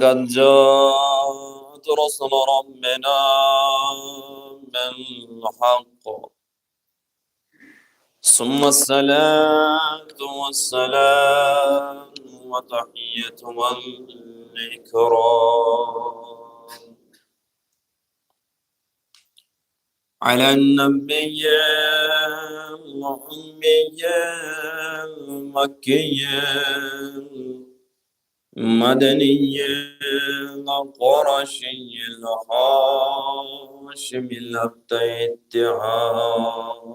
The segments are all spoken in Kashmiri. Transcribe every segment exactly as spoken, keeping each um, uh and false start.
قد جاءت رسل ربنا بالحق. ثم الصلاة والسلام وتحية والإكرام على النبي الأمي المكي المدني القرشي الهاشمي الأبتي التهامي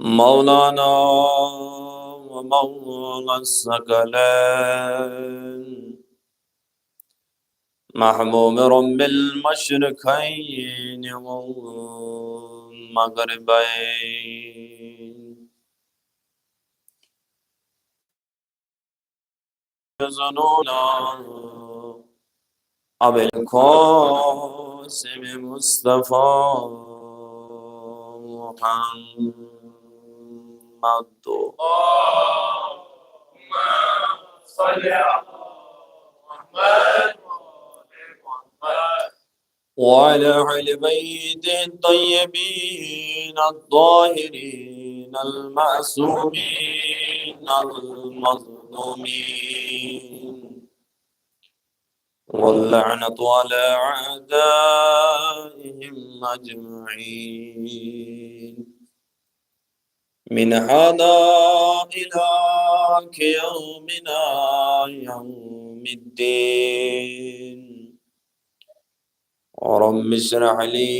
مولانا ومولى الثقلين محبوب رب المشرقين والمغربين يزنون أبي القاسم مصطفى محمد. اللهم صل على محمد وآل محمد وعلى أهل بيته الطيبين الطاهرين المعصومين المظلومين واللعنة على أعدائهم أجمعين من هذا إلى يومنا يوم الدين. رب اشرح لي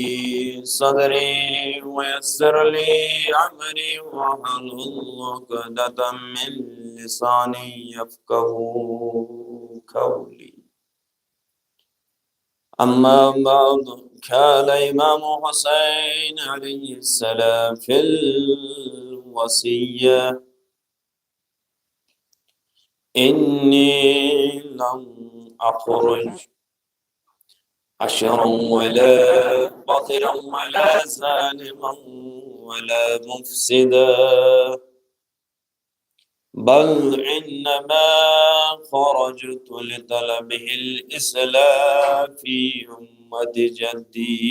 صدري ويسر لي أمري واحلل عقدة من لساني يفقهوا قولي. أما بعد، قال إمام حسين عليه السلام في الوصية: إني لم أخرج أشرا ولا بطرا ولا ظالما ولا مفسدا، بل إنما خرجت لطلب الإصلاح في أمة جدي،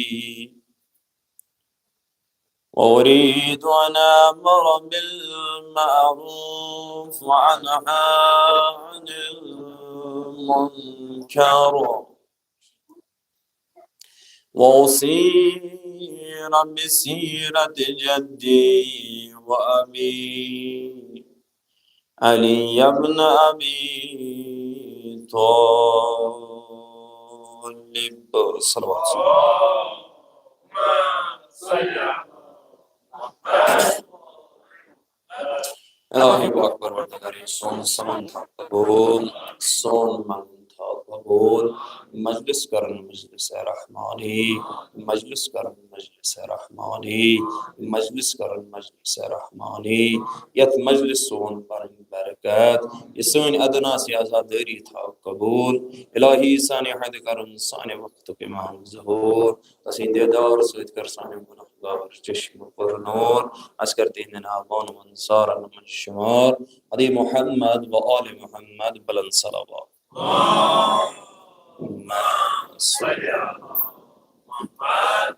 وأريد أن آمر بالمعروف وأنهى عن المنكر، وأسير بسيرة جدي وأبي علي بن أبي طالب. صلوات. الہی گو اکھ پروردگار، سون سمن تھاو قبول، سون منگُن تھاو قبول، مجلس کرن مجلس رحمانی، مجلس کرن مجلس رحمانی، مجلس کرن مجلس رحمانی، یتھ مجلس سون پرن برکت، یہ سٲنۍ ادنا سی عزاداری تھاو قبول۔ الہی سانہِ حد کرن سانہِ وقتُک امام ظہور، تسٕنٛدِ دیدار سۭتۍ کر سانہِ گناہگار چشم پر نور، اسہِ کر تِہنٛدٮ۪ن آبان و انصارن منٛز شمار۔ علی محمد و آل محمد بلند صلوات۔ اللہم صل علی محمد۔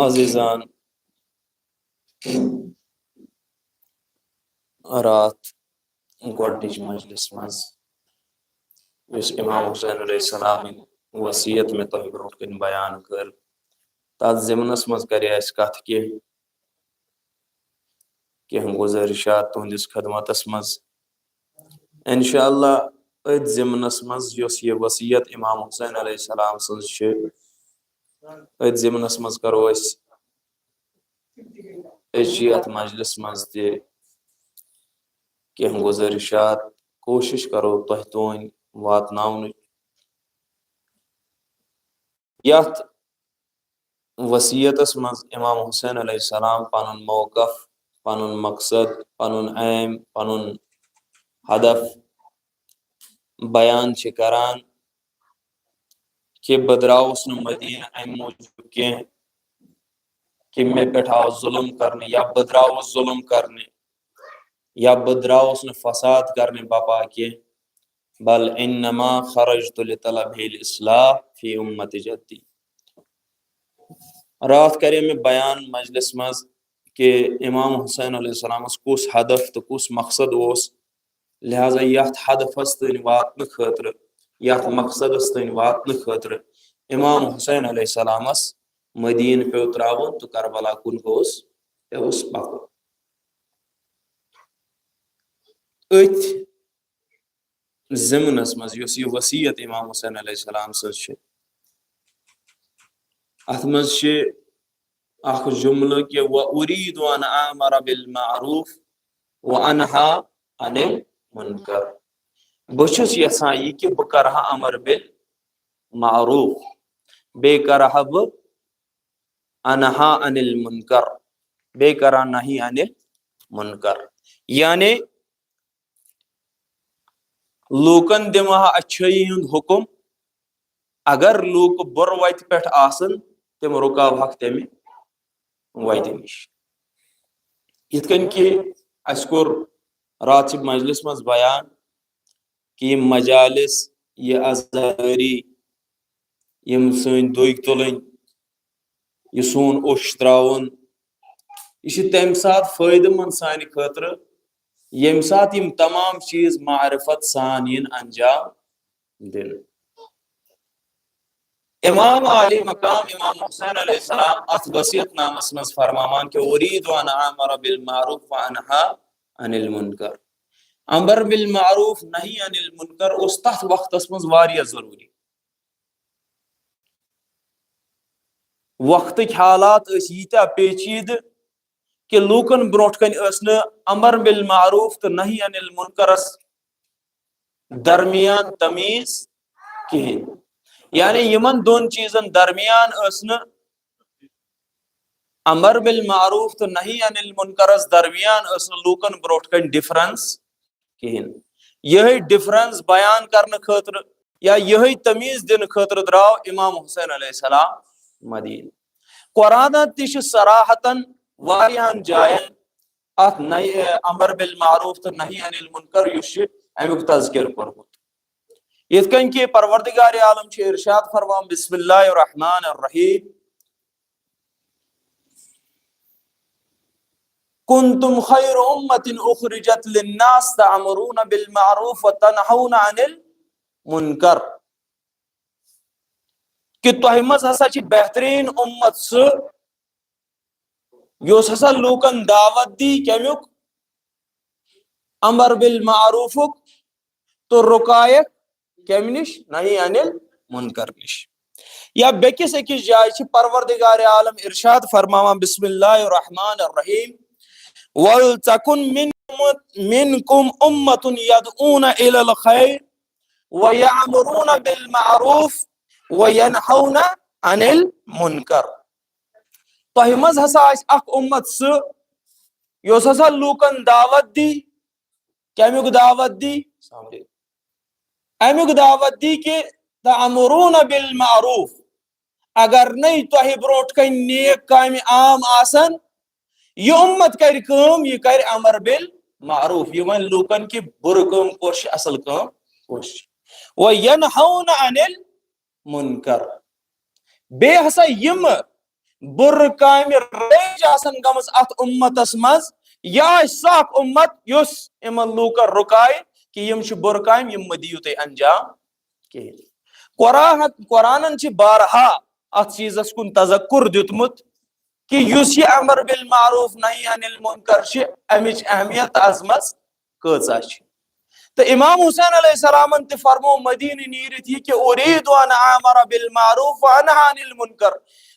عزیزان، راتھ گۄڈنِچ مجلس منٛز یُس امام حسین علیہ السلام وصیت مےٚ تۄہہِ برونٛٹھ کنہِ بیان کٔر، تتھ ضمنس منٛز کرے اسہِ کتھ کینٛہہ، کینٛہہ گزٲرشات تُہنٛدِس خدمتس منٛز۔ انشاءاللہ أتھۍ ضمنس منٛز یۄس یہِ وصیت امام حسین علیہ السلام سٕنٛز چھِ، أتھۍ ضمنس منٛز کرو أسۍ أزچہِ یتھ مجلس منٛز تہِ کینٛہہ گزٲرشات، کوٗشش کرو تۄہہِ تام واتناونٕچ۔ یتھ وصیتس منٛز امام حسین علیہ السلام پنُن موقف، پنُن مقصد، پنُن aim، پنُن ہدف بیان چھِ کران کہِ بہٕ درٛاوُس نہٕ مدینہ امہِ موٗجوٗب کینٛہہ کہ مےٚ پٮ۪ٹھ آو ظلم کرنہٕ یا بہٕ درٛاوُس ظلم کرنہٕ یا بہٕ درٛاوُس نہٕ فساد کرنہٕ بپا کینٛہہ۔ بل انما خرجت لطلب الاصلاح فی امت جدی۔ راتھ کرے مےٚ بیان مجلس منٛز کہ امام حسین علیہ السلامس کُس ہدف تہٕ کُس مقصد اوس۔ لہذا یتھ ہدفس تام واتنہٕ خٲطرٕ، یتھ مقصدس تام واتنہٕ خٲطرٕ امام حسین علیہ السلامس مدینہٕ پیوٚو ترٛاوُن تہٕ کربلا کُن گوٚوس، پیوٚوس پکُن۔ أتھۍ ضمنس منٛز یۄس یہِ وصیت امام حسین علیہ السلام سٕنٛز چھِ، اتھ منٛز چھِ اکھ جملہٕ کہ "و ارید ان آمر بالمعروف و انہا عن المنکر"۔ بہٕ چھُس یژھان یہِ کہ بہٕ کرٕ ہا امر بالمعروف، بیٚیہِ کرٕ ہا بہٕ انہا عن المنکر، بیٚیہِ کرٕ ہا نہی عن المنکر۔ یعنی لوٗکن دِمہٕ ہا اچھٲیی ہُنٛد حُکم، اگر لوٗکھ بُرٕ وتہِ پٮ۪ٹھ آسن، تِم رُکاوہکھ تمہِ وتہِ نِش۔ یِتھ کٔنۍ کہِ اسہِ کوٚر راتھ چہِ مجلس منٛز بیان کہِ یِم مجالس، یہِ عزادٲری، یِم سٲنۍ دٔگۍ تُلٕنۍ، یہِ سون اوٚش ترٛاوُن، یہِ چھِ تَمہِ ساتہٕ فٲیدٕ مند سانہِ خٲطرٕ، ییٚمہِ ساتہٕ یِم تمام چیٖز معرفت سان یِن انجام دِنہٕ۔ امام عالی مقام امام حسین علیہ السلام اتھ وصیت نامس منٛز فرماوان کہ "ارید ان آمر بالمعروف و انہا عن المنکر"۔ امر بالمعروف نہی عن المنکر اوس تتھ وقتس منٛز واریاہ ضروٗری۔ وقتٕکۍ حالات ٲسۍ ییٖتیٛاہ پیچیدٕ کہ لوٗکن برونٛٹھ کنہِ ٲس نہٕ امر بالمعروف تہٕ نہی عن المنکرس درمیان تمیٖز کِہیٖنۍ۔ یعنی یِمن دۄن چیٖزن درمیان ٲس نہٕ امر بالمعروف تہٕ نہی عن المنکرس درمیان ٲس نہٕ لوٗکن برونٛٹھ کنہِ ڈفرنس کِہیٖنۍ۔ یِہے ڈفرنس بیان کرنہٕ خٲطرٕ یا یِہے تمیٖز دِنہٕ خٲطرٕ درٛاو امام حسین علیہ السلام مدیٖنہٕ۔ قرآنن تہِ چھِ صراحتن واریاہن جاین اتھ نہی، امر بالمعروف تہٕ نہی عن المنکر یُس چھُ، امیُک تذکر کوٚرمُت۔ یِتھ کٔنۍ کہِ پروردگار عالم چھُ ارشاد فرمان، بسم اللہ الرحمن الرحیم، "کنتم خیر امة اخرجت للناس تأمرون بالمعروف وتنهون عن المنکر"۔ کہ تۄہہِ منٛز ہسا چھِ بہتریٖن امت سُہ یۄس ہسا لوٗکن دعوت دی کمیُک؟ امر بالمعروفُک، تہٕ رُکایکھ کمہِ نِش؟ نہی عن المنکر نِش۔ یا بیٚکِس أکِس جایہِ چھِ پروردگار عالم ارشاد فرماوان، بسم اللہ الرحمن الرحیم، "ولتکن منکم، منکم امة یدعون الی الخیر ویأمرون بالمعروف وینہون عن المنکر"۔ تۄہہِ منٛز ہسا آسہِ اکھ امت سُہ یۄس ہسا لوٗکن دعوت دی، کمیُک دعوت دی؟ السلام علیکم۔ امیُک دعوت دی کہ تأمرون بالمعروف، اگر نے تۄہہِ برونٛٹھ کنہِ نیک کامہِ عام آسن، یہِ امت کرِ کٲم، یہِ کرِ امر بالمعروف، یہِ ونہِ لوٗکن کہ بُرٕ کٲم کۄس چھِ، اصل کٲم کۄس چھِ۔ وینہون عن المنکر، بیٚیہِ ہسا یِم بُرٕ کامہِ رٲیِج آسن گٔمٕژ اتھ امتس منٛز، یہِ آسہِ سۄ اکھ امت یۄس یِمن لوٗکن رُکایہِ کہ یِم چھِ بُرٕ کامہِ، یِم مہ دِیِو تُہۍ انجام کِہیٖنۍ۔ قرآن، قرآنن چھِ بارہا اتھ چیٖزس کُن تذکر دیُتمُت کہ یُس یہِ امر بالمعروف نہی عن المنکر چھِ، امِچ اہمیت عظمت کۭژاہ چھِ۔ تہٕ امام حسین علیہ السلامن تہِ فرموو مدینہ نیٖرِتھ یہِ کہ "ارید ان آمر بالمعروف و انہا عن المنکر"،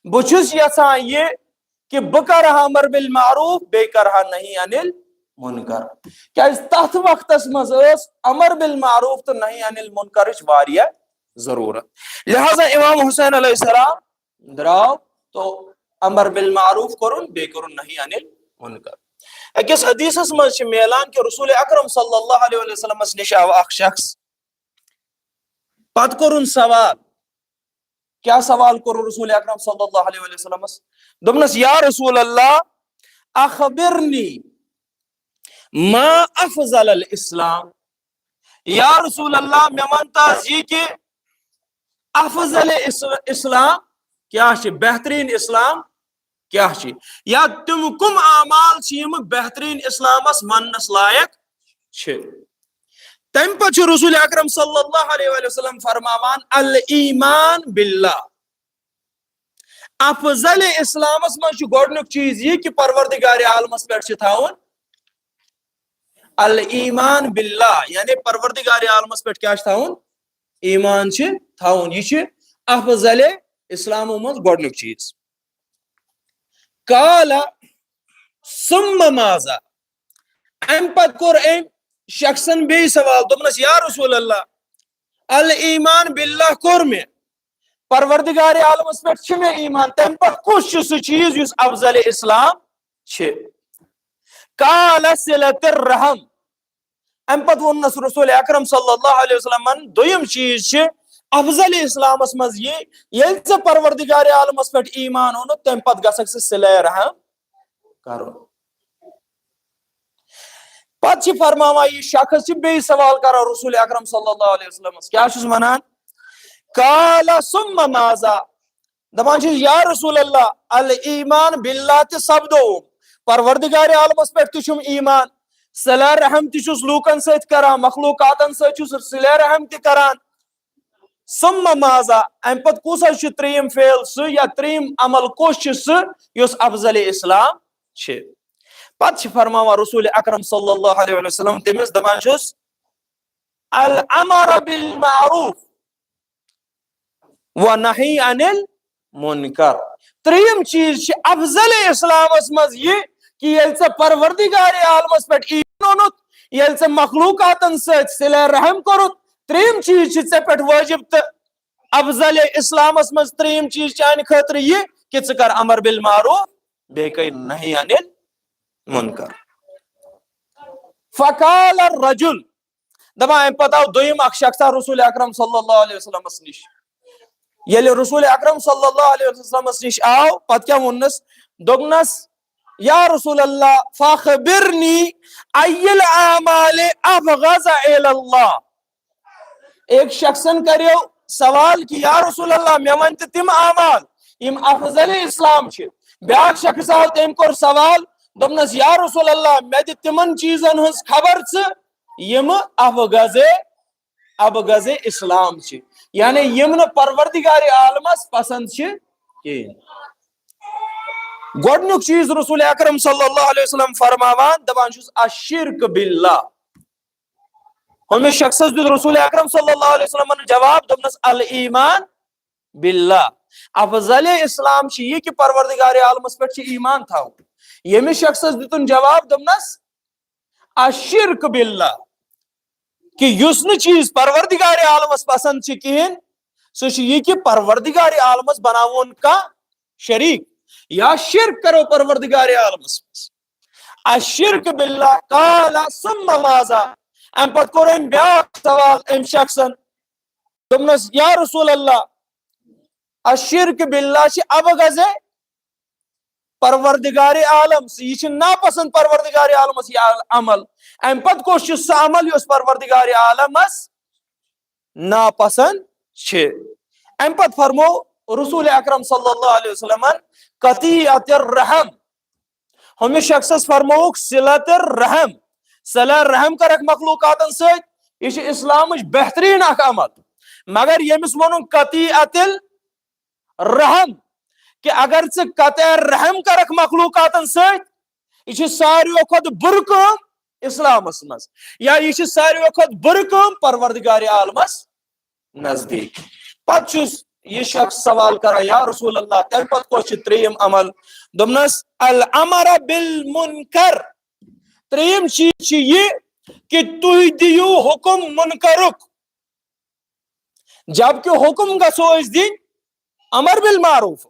بہٕ چھُس یژھان یہِ کہ بہٕ کرٕ ہا امر بالمعروف، بیٚیہِ کرٕ ہا نہی عن المنکر۔ کیازِ تتھ وقتس منٛز ٲس امر بالمعروف تہٕ نہی عن المنکرٕچ واریاہ ضروٗرت۔ لہذا امام حسین علیہ السلام درٛاو تو امر بالمعروف کوٚرُن، بیٚیہِ کوٚرُن نہی عن المنکر۔ أکِس حدیثس منٛز چھِ میلان کہ رسول اکرم صلی اللہ علیہ وسلمس نِش آو اکھ شخص، پتہٕ کوٚرُن سوال، کیٛاہ سوال کوٚر رسول اکرم صلی اللہ علیہ وسلمس؟ دوٚپنس، یا رسول اللہ، اخبرنی ما افضل الاسلام۔ یا رسول اللہ، مےٚ وَن تہٕ حظ یہِ کہِ افضل اس-، اسلام کیٛاہ چھِ، بہتریٖن اسلام کیٛاہ چھِ، یا تِم کُم اعمال چھِ یِم بہتریٖن اسلامس ماننس لایق چھِ؟ تَمہِ پتہٕ چھُ رسول اکرم صلی اللہ علیہ وسلم فرماوان، الایمان باللہ۔ افضل اسلامس منٛز چھُ گۄڈٕنیُک چیٖز یہِ کہِ پروردگار عالمس پٮ۪ٹھ چھِ تھاوُن الایمان باللہ، یعنی پروردگار عالمس پٮ۪ٹھ کیٛاہ چھُ تھاوُن؟ ایمان چھِ تھاوُن۔ یہِ چھِ افضل اسلامو منٛز گۄڈٕنیُک چیٖز۔ قال ثم ماذا؟ امہِ پتہٕ کوٚر أمۍ شخصن بیٚیہِ سوال، دوٚپنس، یا رسول اللہ، الایمان باللہ کوٚر مےٚ، پروردگار عالمس پٮ۪ٹھ چھِ مےٚ ایمان، تمہِ پتہٕ کُس چھُ سُہ چیٖز یُس افضل اسلام چھِ؟ قال صلۃ الرحم۔ امہِ پتہٕ ووٚننس رسول اکرم صلی اللہ علیہ وسلمن، دوٚیِم چیٖز چھِ افضل اسلامس منٛز یہِ، ییٚلہِ ژےٚ پروردگار عالمس پٮ۪ٹھ ایمان اوٚنُتھ، تمہِ پتہٕ گژھکھ ژٕ صلہ رحم کرُن۔ پتہٕ چھِ فرماوان، یہِ شخص چھِ بیٚیہِ سوال کران رسول اکرم صلی اللہ علیہ وسلمس، کیٛاہ چھُس ونان؟ قال ثم ماذا؟ دپان چھِ، یا رسول اللہ، الایمان باللہ تہِ سپدو، پروردگار عالمس پٮ۪ٹھ تہِ چھُم ایمان، صلہ رحم تہِ چھُس لوٗکن سۭتۍ کران، مخلوقاتن سۭتۍ چھُس صلہ رحم تہِ کران۔ ثم ماذا؟ امہِ پتہٕ کُس حظ چھُ ترٛیٚیِم فعل سُہ یا ترٛیٚیِم عمل کُس چھُ سُہ یُس افضل اسلام چھِ؟ پتہٕ چھِ فرماوان رسول اکرم صلی اللہ علیہ وسلم تٔمِس، دپان چھُس، الامر بالمعروف و نہی عن المنکر۔ ترٛیٚیِم چیٖز چھِ افضل اسلامس منٛز یہِ کہِ ییٚلہِ ژےٚ پروردگار عالمس پٮ۪ٹھ ایمان اوٚنُتھ، ییٚلہِ ژےٚ مخلوقاتن سۭتۍ صلہ رحم کوٚرُتھ، ترٛیٚیِم چیٖز چھِ ژےٚ پٮ۪ٹھ وٲجب تہٕ افضل اسلامس منٛز ترٛیٚیِم چیٖز چانہِ خٲطرٕ یہِ کہِ ژٕ کر امر بالمعروف، بیٚیہِ کر نہی عن المنکر۔ فقال الرجل، دپان، امہِ پتہٕ آو دوٚیِم اکھ شخصا رسول اکرم صلی اللہ علیہ وسلمس نِش۔ ییٚلہِ رسول اکرم صلی اللہ علیہ وسلمس نِش آو، پتہٕ کیٛاہ ووٚننس؟ دوٚپنس، یا رسول اللہ، فاخبرنی ای الاعمال ابغض الی اللہ۔ أکۍ شخصن کریو سوال کہِ یا رسول اللہ، مےٚ ؤنۍ تہٕ تِم اعمال یِم افضل اسلام چھِ۔ بیٛاکھ شخص آو، تٔمۍ کوٚر سوال، دوٚپنس، یا رسول اللہ، مےٚ دِ تِمن چیٖزن ہٕنٛز خبر ژٕ یِم ابغض، ابغض اسلام چھِ، یعنی یِم نہٕ پروردگار عالمس پسند چھِ کِہیٖنۍ۔ گۄڈٕنیُک چیٖز رسول اکرم صلی اللہ علیہ وسلم فرماوان، دپان چھُس، الشرک باللہ۔ ہُمِس شخصس دیُت رسول اکرم صلی اللہ علیہ وسلمن جواب، دوٚپنس، الایمان باللہ۔ افضل اسلام چھِ یہِ کہِ پروردگار عالمس پٮ۪ٹھ چھِ ایمان تھاوُن۔ ییٚمِس شخصس دیُتُن جواب، دوٚپنس، الشرک باللہ، کہِ یُس نہٕ چیٖز پروردگار عالمس پسند چھِ کِہیٖنۍ، سُہ چھُ یہِ کہِ پروردگار عالمس بناوون کانٛہہ شریٖک یا شرک کرو پروردگار عالمس منٛز۔ الشرک باللہ۔ قال ثم ماذا؟ امہِ پتہٕ کوٚر أمۍ بیٛاکھ سوال أمۍ شخصن، دوٚپنس، یا رسول اللہ، الشرک باللہ چھِ ابغض پروردگار عالم، یہِ چھِ ناپسند پروردگار عالمس یہِ عمل۔ امہِ پتہٕ کُس چھُ سُہ عمل یُس پروردگار عالمس ناپسند چھِ؟ امہِ پتہٕ فرمو رسول اکرم صلی اللہ علیہ وسلمن، قطیعت الرحم۔ ہُمِس شخصس فرمووُکھ صلت الرحم، صلہ رحم کرکھ مخلوقاتن سۭتۍ، یہِ چھُ اسلامٕچ بہتریٖن اکھ عمل۔ مگر ییٚمِس ووٚنُن قطیعت الرحم، کہِ اگر ژٕ قطع رحم کرکھ مخلوقاتن سۭتۍ، یہِ چھِ ساروٕے کھۄتہٕ بُرٕ کٲم اسلامس منٛز، یا یہِ چھِ ساروٕے کھۄتہٕ بُرٕ کٲم پروردگار عالمس نزدیٖک۔ پتہٕ چھُس یہِ شخص سوال کران، یا رسول اللہ، تمہِ پتہٕ کۄس چھِ ترٛیٚیِم عمل؟ دوٚپنس، الامر بالمنکر۔ ترٛیٚیِم چیٖز چھُ یہِ کہِ تُہۍ دِیِو حُکم منکرُک، جبکہِ حُکم گژھو أسۍ دِنۍ امر بالمعروف،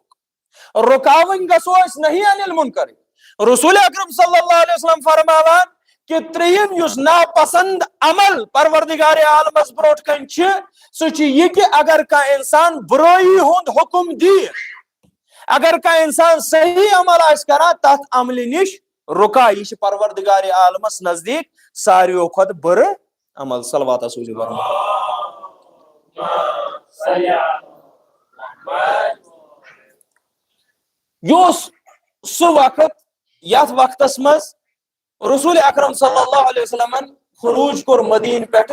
رُکاوٕنۍ گژھو أسۍ نہی عن المنکر۔ رسول اکرم صلی اللہ علیہ وسلم فرماوان، کہِ ترٛیٚیِم یُس ناپسند عمل پروردگار عالمس برونٛٹھ کنہِ چھِ، سُہ چھُ یہِ کہِ اگر کانٛہہ انسان بُرٲیی ہُنٛد حُکم دی، اگر کانٛہہ انسان صحیح عمل آسہِ کران، تتھ عملہِ نِش رُکا۔ یہِ چھِ پروردگار عالمس نزدیٖک ساروِیو کھۄتہٕ بُرٕ عمل۔ صلوات آسو زِ برمو۔ یہِ اوس سُہ وقت، یتھ وقتس منٛز رسول اکرم صلی اللہ علیہ وسلمن خروج کوٚر مدینہ پٮ۪ٹھ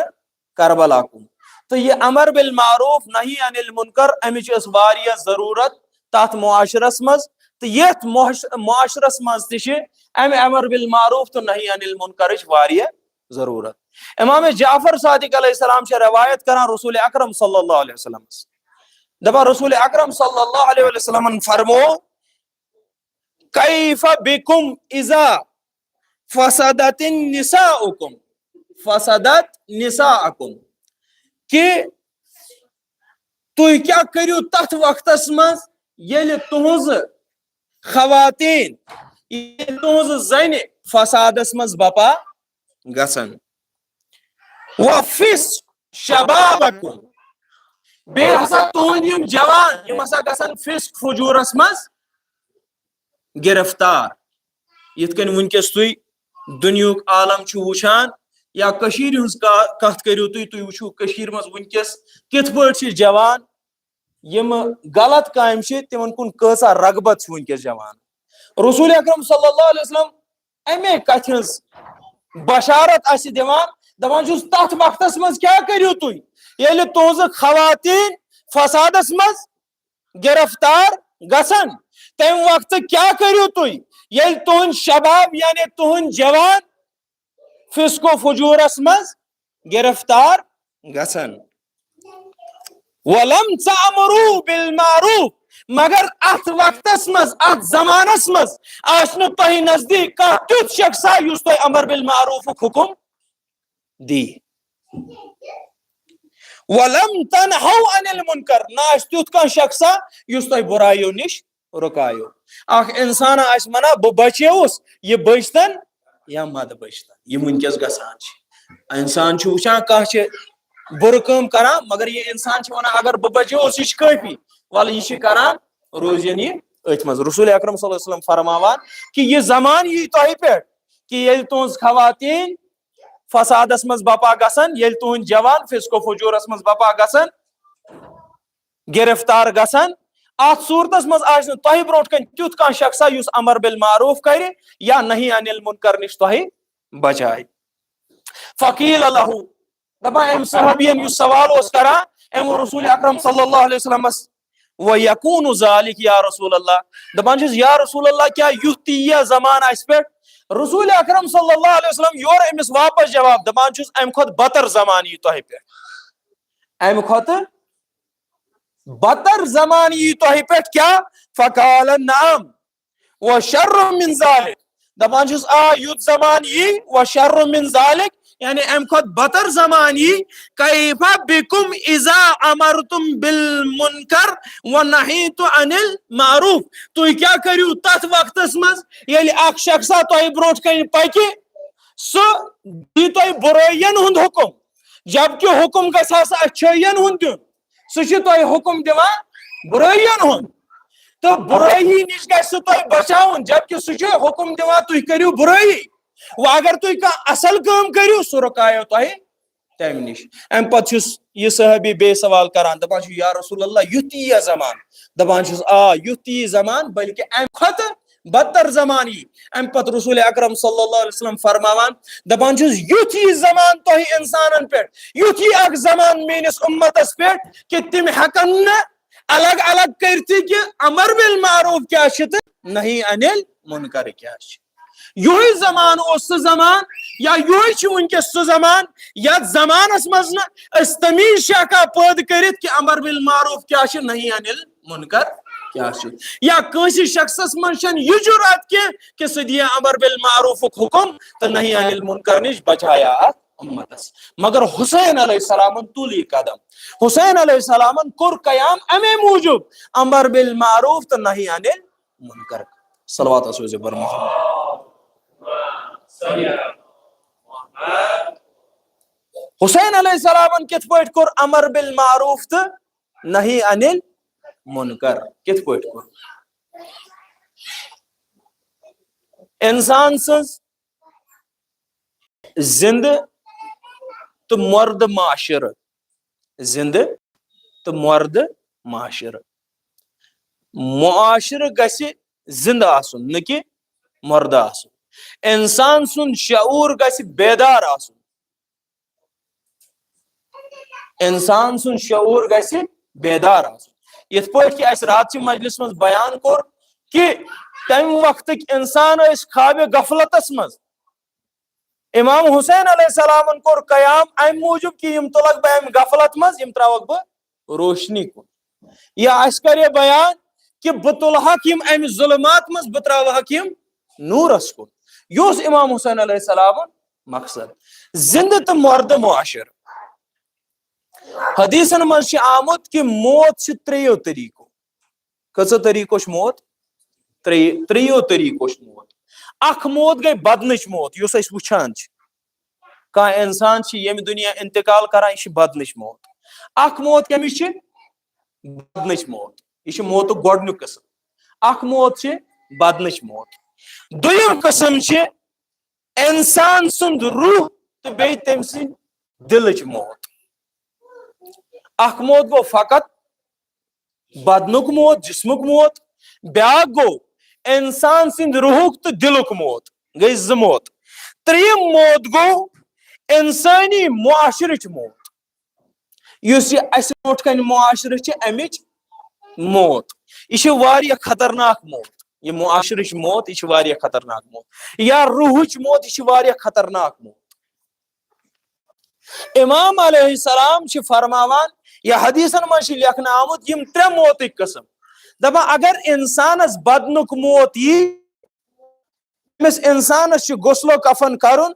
کربلا کُن۔ تہٕ یہِ امر بالمعروف نہی عن المنکر، امِچ ٲس واریاہ ضروٗرت تتھ معاشرس منٛز۔ تہٕ یتھ معاش-، معاشرس منٛز تہِ چھِ امہِ امر بالمعروف تہٕ نہی عن المنکرٕچ واریاہ ضروٗرت۔ امام جعفر صادق علیہ السلام چھِ روایت کران رسول اکرم صلی اللہ علیہ وسلمس، دپان رسول اکرم صلی اللہ علیہ وسلمن فرمو، کیف بکم اذا فسدت نساؤکم، فسدت نساؤکم، کہ تُہۍ کیٛاہ کٔرِو تتھ وقتس منٛز ییٚلہِ تُہنٛزٕ خواتین، ییٚلہِ تُہنٛزٕ زنہِ فسادس منٛز بپا گژھن؟ وفسق شبابکم، بیٚیہِ ہسا تُہنٛدۍ یِم جوان، یِم ہسا گژھن فسق فجورس منٛز گرفتار۔ یِتھ کٔنۍ وٕنکیٚس تُہۍ دُنیہُک عالم چھِو وٕچھان یا کٔشیٖرِ ہٕنٛز کا-، کتھ کٔرِو تُہۍ، تُہۍ وٕچھِو کٔشیٖرِ منٛز وٕنکیٚس کِتھ پٲٹھۍ چھِ جوان یِم غلط کامہِ چھِ، تِمن کُن کۭژاہ رغبت چھِ وٕنکیٚس جوان۔ رسول اکرم صلی اللہ علیہ وسلم امے کتھِ ہٕنٛز بشارت اسہِ دِوان، دپان چھُس، تتھ وقتس منٛز کیٛاہ کٔرِو تُہۍ، ییٚلہِ تُہنٛزٕ خواتین فسادس منٛز گرفتار گژھن؟ تمہِ وقتہٕ کیٛاہ کٔرِو تُہۍ، ییٚلہِ تُہنٛد شباب، یعنی تُہنٛد جوان، فسق و فجورس منٛز گرفتار گژھن؟ ولم تأمروا بالمعروف، مگر اتھ وقتس منٛز، اتھ زمانس منٛز آسہِ نہٕ تۄہہِ نزدیٖک کانٛہہ تیُتھ شخصا یُس تۄہہِ امر بالمعروفُک حُکم دی۔ ولم تنہوا عن المنکر، نہ آسہِ تیُتھ کانٛہہ شخصا یُس تۄہہِ بُرایو نِش رُکایو۔ اکھ انسان آسہِ ونان، بہٕ بچیوس، یہِ بچتن یا مت بچتن، یہِ وٕنکیٚس گژھان چھِ۔ انسان چھُ وٕچھان، کانٛہہ چھِ بُرٕ کٲم کران، مگر یہِ انسان چھُ ونان، اگر بہٕ بچیوس، یہِ چھُ کٲفی، ولہٕ یہِ چھِ کران، روزن یہِ أتھۍ منٛز۔ رسول اکرم صلی اللہ علیہ وسلم فرماوان کہِ یہِ زمان یی تۄہہِ پٮ۪ٹھ کہِ ییٚلہِ تُہنٛز خواتین فسادس منٛز بپا گژھن، ییٚلہِ تُہنٛدۍ جوان فسق و فجورس منٛز بپا گژھن، گرفتار گژھن، اتھ صورتس منٛز آسہِ نہٕ تۄہہِ برونٛٹھ کنہِ تیُتھ کانٛہہ شخصا یُس امر بالمعروف کرِ یا نہی عن المنکر نِش تۄہہِ بچایہِ۔ فقیل لہ، دپان أمۍ صحابین یُس سوال اوس کران، أمۍ ووٚن رسول اکرم صلی اللہ علیہ وسلمس، ویکون ذالک یا رسول اللہ، دپان چھُس، یا رسول اللہ، کیٛاہ یُتھ تہِ ییٖیا زمانہٕ اسہِ پٮ۪ٹھ؟ رسول اکرم صلی اللہ علیہ وسلم یورٕ أمِس واپس جواب، دپان چھُس، امہِ کھۄتہٕ بدتر زمانہٕ یی تۄہہِ پٮ۪ٹھ، امہِ کھۄتہٕ بدتر زمانہٕ یی تۄہہِ پٮ۪ٹھ۔ کیٛاہ؟ فقال نعم و شر من ذالک، دپان چھُس، آ، یُتھ زمانہٕ یی، و شر من ذالک، یعنی امہِ کھۄتہٕ بدتر زمانہٕ یی۔ کیف بکم اذا امرتم بالمنکر و نہیتم عن المعروف، تُہۍ کیٛاہ کٔرِو تتھ وقتس منٛز ییٚلہِ اکھ شخصا تۄہہِ برونٛٹھ کنہِ پکہِ، سُہ دی تۄہہِ بُرٲیین ہُنٛد حُکم، جبکہ حُکم گژھِ آسُن اچھٲیین ہُنٛد دیُن، سُہ چھُ تۄہہِ حُکم دِوان بُرٲیین ہُنٛد، تہٕ بُرٲیی نِش گژھِ سُہ تۄہہِ بچاوُن، جبکہ سُہ چھُ حُکم دِوان تُہۍ کٔرِو بُرٲیی۔ وۄنۍ اگر تُہۍ کانٛہہ اصل کٲم کٔرِو، سُہ رُکایو تۄہہِ تمہِ نِش۔ امہِ پتہٕ چھُس یہِ صحابی بیٚیہِ سوال کران، دپان چھُ، یا رسول اللہ، یُتھ تہِ ییٖیا زمان؟ دپان چھُس، آ، یُتھ تہِ یی زمان، بلکہ امہِ کھۄتہٕ بدتر زمان یی۔ امہِ پتہٕ رسول اکرم صلی اللہ علیہ وسلم فرماوان، دپان چھُس، یُتھ یی زمان تۄہہِ انسانن پٮ۪ٹھ، یُتھ یی اکھ زمان میٲنِس اُمتس پٮ۪ٹھ کہِ تِم ہٮ۪کن نہٕ الگ الگ کٔرتھٕے کہِ امر بالمعروف کیٛاہ چھُ تہٕ نہی عن المنکر کیٛاہ چھُ۔ یُہے زمان اوس سُہ زمان، یا یُہے چھُ وٕنکیٚس سُہ زمان، یتھ زمانس منٛز نہٕ أسۍ تمیٖز چھِ ہٮ۪کان پٲدٕ کٔرِتھ کہِ امر بالمعروف کیٛاہ چھُ، نہی عن المنکر کیٛاہ چھُ، یا کٲنٛسہِ شخصس منٛز چھنہٕ یہِ جُرأت کینٛہہ کہِ سُہ دِیہِ امر بالمعروفُک حُکم تہٕ نہی عن المنکر نِش بچایہِ اتھ اُمتس۔ مگر حسین علیہ السلامن تُل یہِ قدم۔ حسین علیہ السلامن کوٚر قیام امے موٗجوٗب، امر بالمعروف تہٕ نہی عن المنکر۔ صلوات آسو زِ بر محمد۔ حسین علیہ السلامن کِتھ پٲٹھۍ کوٚر امر بالمعروف تہٕ نہی عن المنکر؟ کِتھ پٲٹھۍ کوٚر؟ انسان سٕنٛز زندٕ تہٕ مردٕ معاشرٕ، زندٕ تہٕ مردٕ معاشرٕ۔ معاشرٕ گژھِ زندٕ آسُن، نہٕ کہِ مردٕ آسُن۔ انسان سُنٛد شعوٗر گژھِ بیدار آسُن۔ انسان سُنٛد شعوٗر گژھِ بیدار آسُن۔ یِتھ پٲٹھۍ کہِ اَسہِ راتچہِ مجلس منٛز بیان کوٚر کہِ تَمہِ وقتٕکۍ انسان ٲسۍ خوابِ غفلتس منٛز۔ امام حسین علیہ السلامن کوٚر قیام امہِ موٗجوٗب کہِ یِم تُلکھ بہٕ امہِ غفلت منٛز، یِم تراوکھ بہٕ روشنی کُن۔ یا اَسہِ کَرِ بیان کہِ بہٕ تُلہکھ یِم امہِ ظلمات منٛز، بہٕ تراوہکھ یِم نوٗرس کُن۔ یہِ اوس امام حسین علیہ السلامُن مقصد۔ زندٕ تہٕ مردٕ معاشرٕ۔ حدیثن منٛز چھِ آمُت کہِ موت چھِ ترٛیٚیو طریٖقو۔ کٔژو طریٖقو چھُ موت؟ ترٛے-، ترٛیٚیو طریٖقو چھُ موت۔ اکھ موت گٔے بدنٕچ موت، یُس أسۍ وٕچھان چھِ۔ کانٛہہ انسان چھِ ییٚمہِ دُنیا انتقال کران، یہِ چھِ بدنٕچ موت۔ اکھ موت کٔمِچ چھِ؟ بدنٕچ موت۔ یہِ چھِ موتُک گۄڈٕنیُک قٕسم۔ اکھ موت چھِ بدنٕچ موت۔ دوٚیِم قٕسم چھِ انسان سُنٛد روح تہٕ بیٚیہِ تٔمۍ سٕنٛدِ دِلٕچ موت۔ اکھ موت گوٚو فقط بدنُک موت، جسمُک موت، بیٛاکھ گوٚو انسان سٕنٛدِ روحُک تہٕ دِلُک موت، گٔے زٕ موت۔ ترٛیٚیِم موت گوٚو انسٲنی معاشرٕچ موت۔ یُس یہِ اَسہِ برونٛٹھ کَنہِ معاشرٕ چھِ، اَمِچ موت، یہِ چھِ واریاہ خطرناک موت۔ یہِ معاشرٕچ موت، یہِ چھِ واریاہ خطرناک موت۔ یا روحٕچ موت، یہِ چھِ واریاہ خطرناک موت۔ امام علیہ السلام چھِ فرماوان، یا حدیثن منٛز چھِ لیکھنہٕ آمُت، یِم ترٛےٚ موتٕکۍ قٕسم۔ دَپان، اگر انسانس بدنُک موت یی، أمِس انسانس چھُ غسل و کفن کرُن،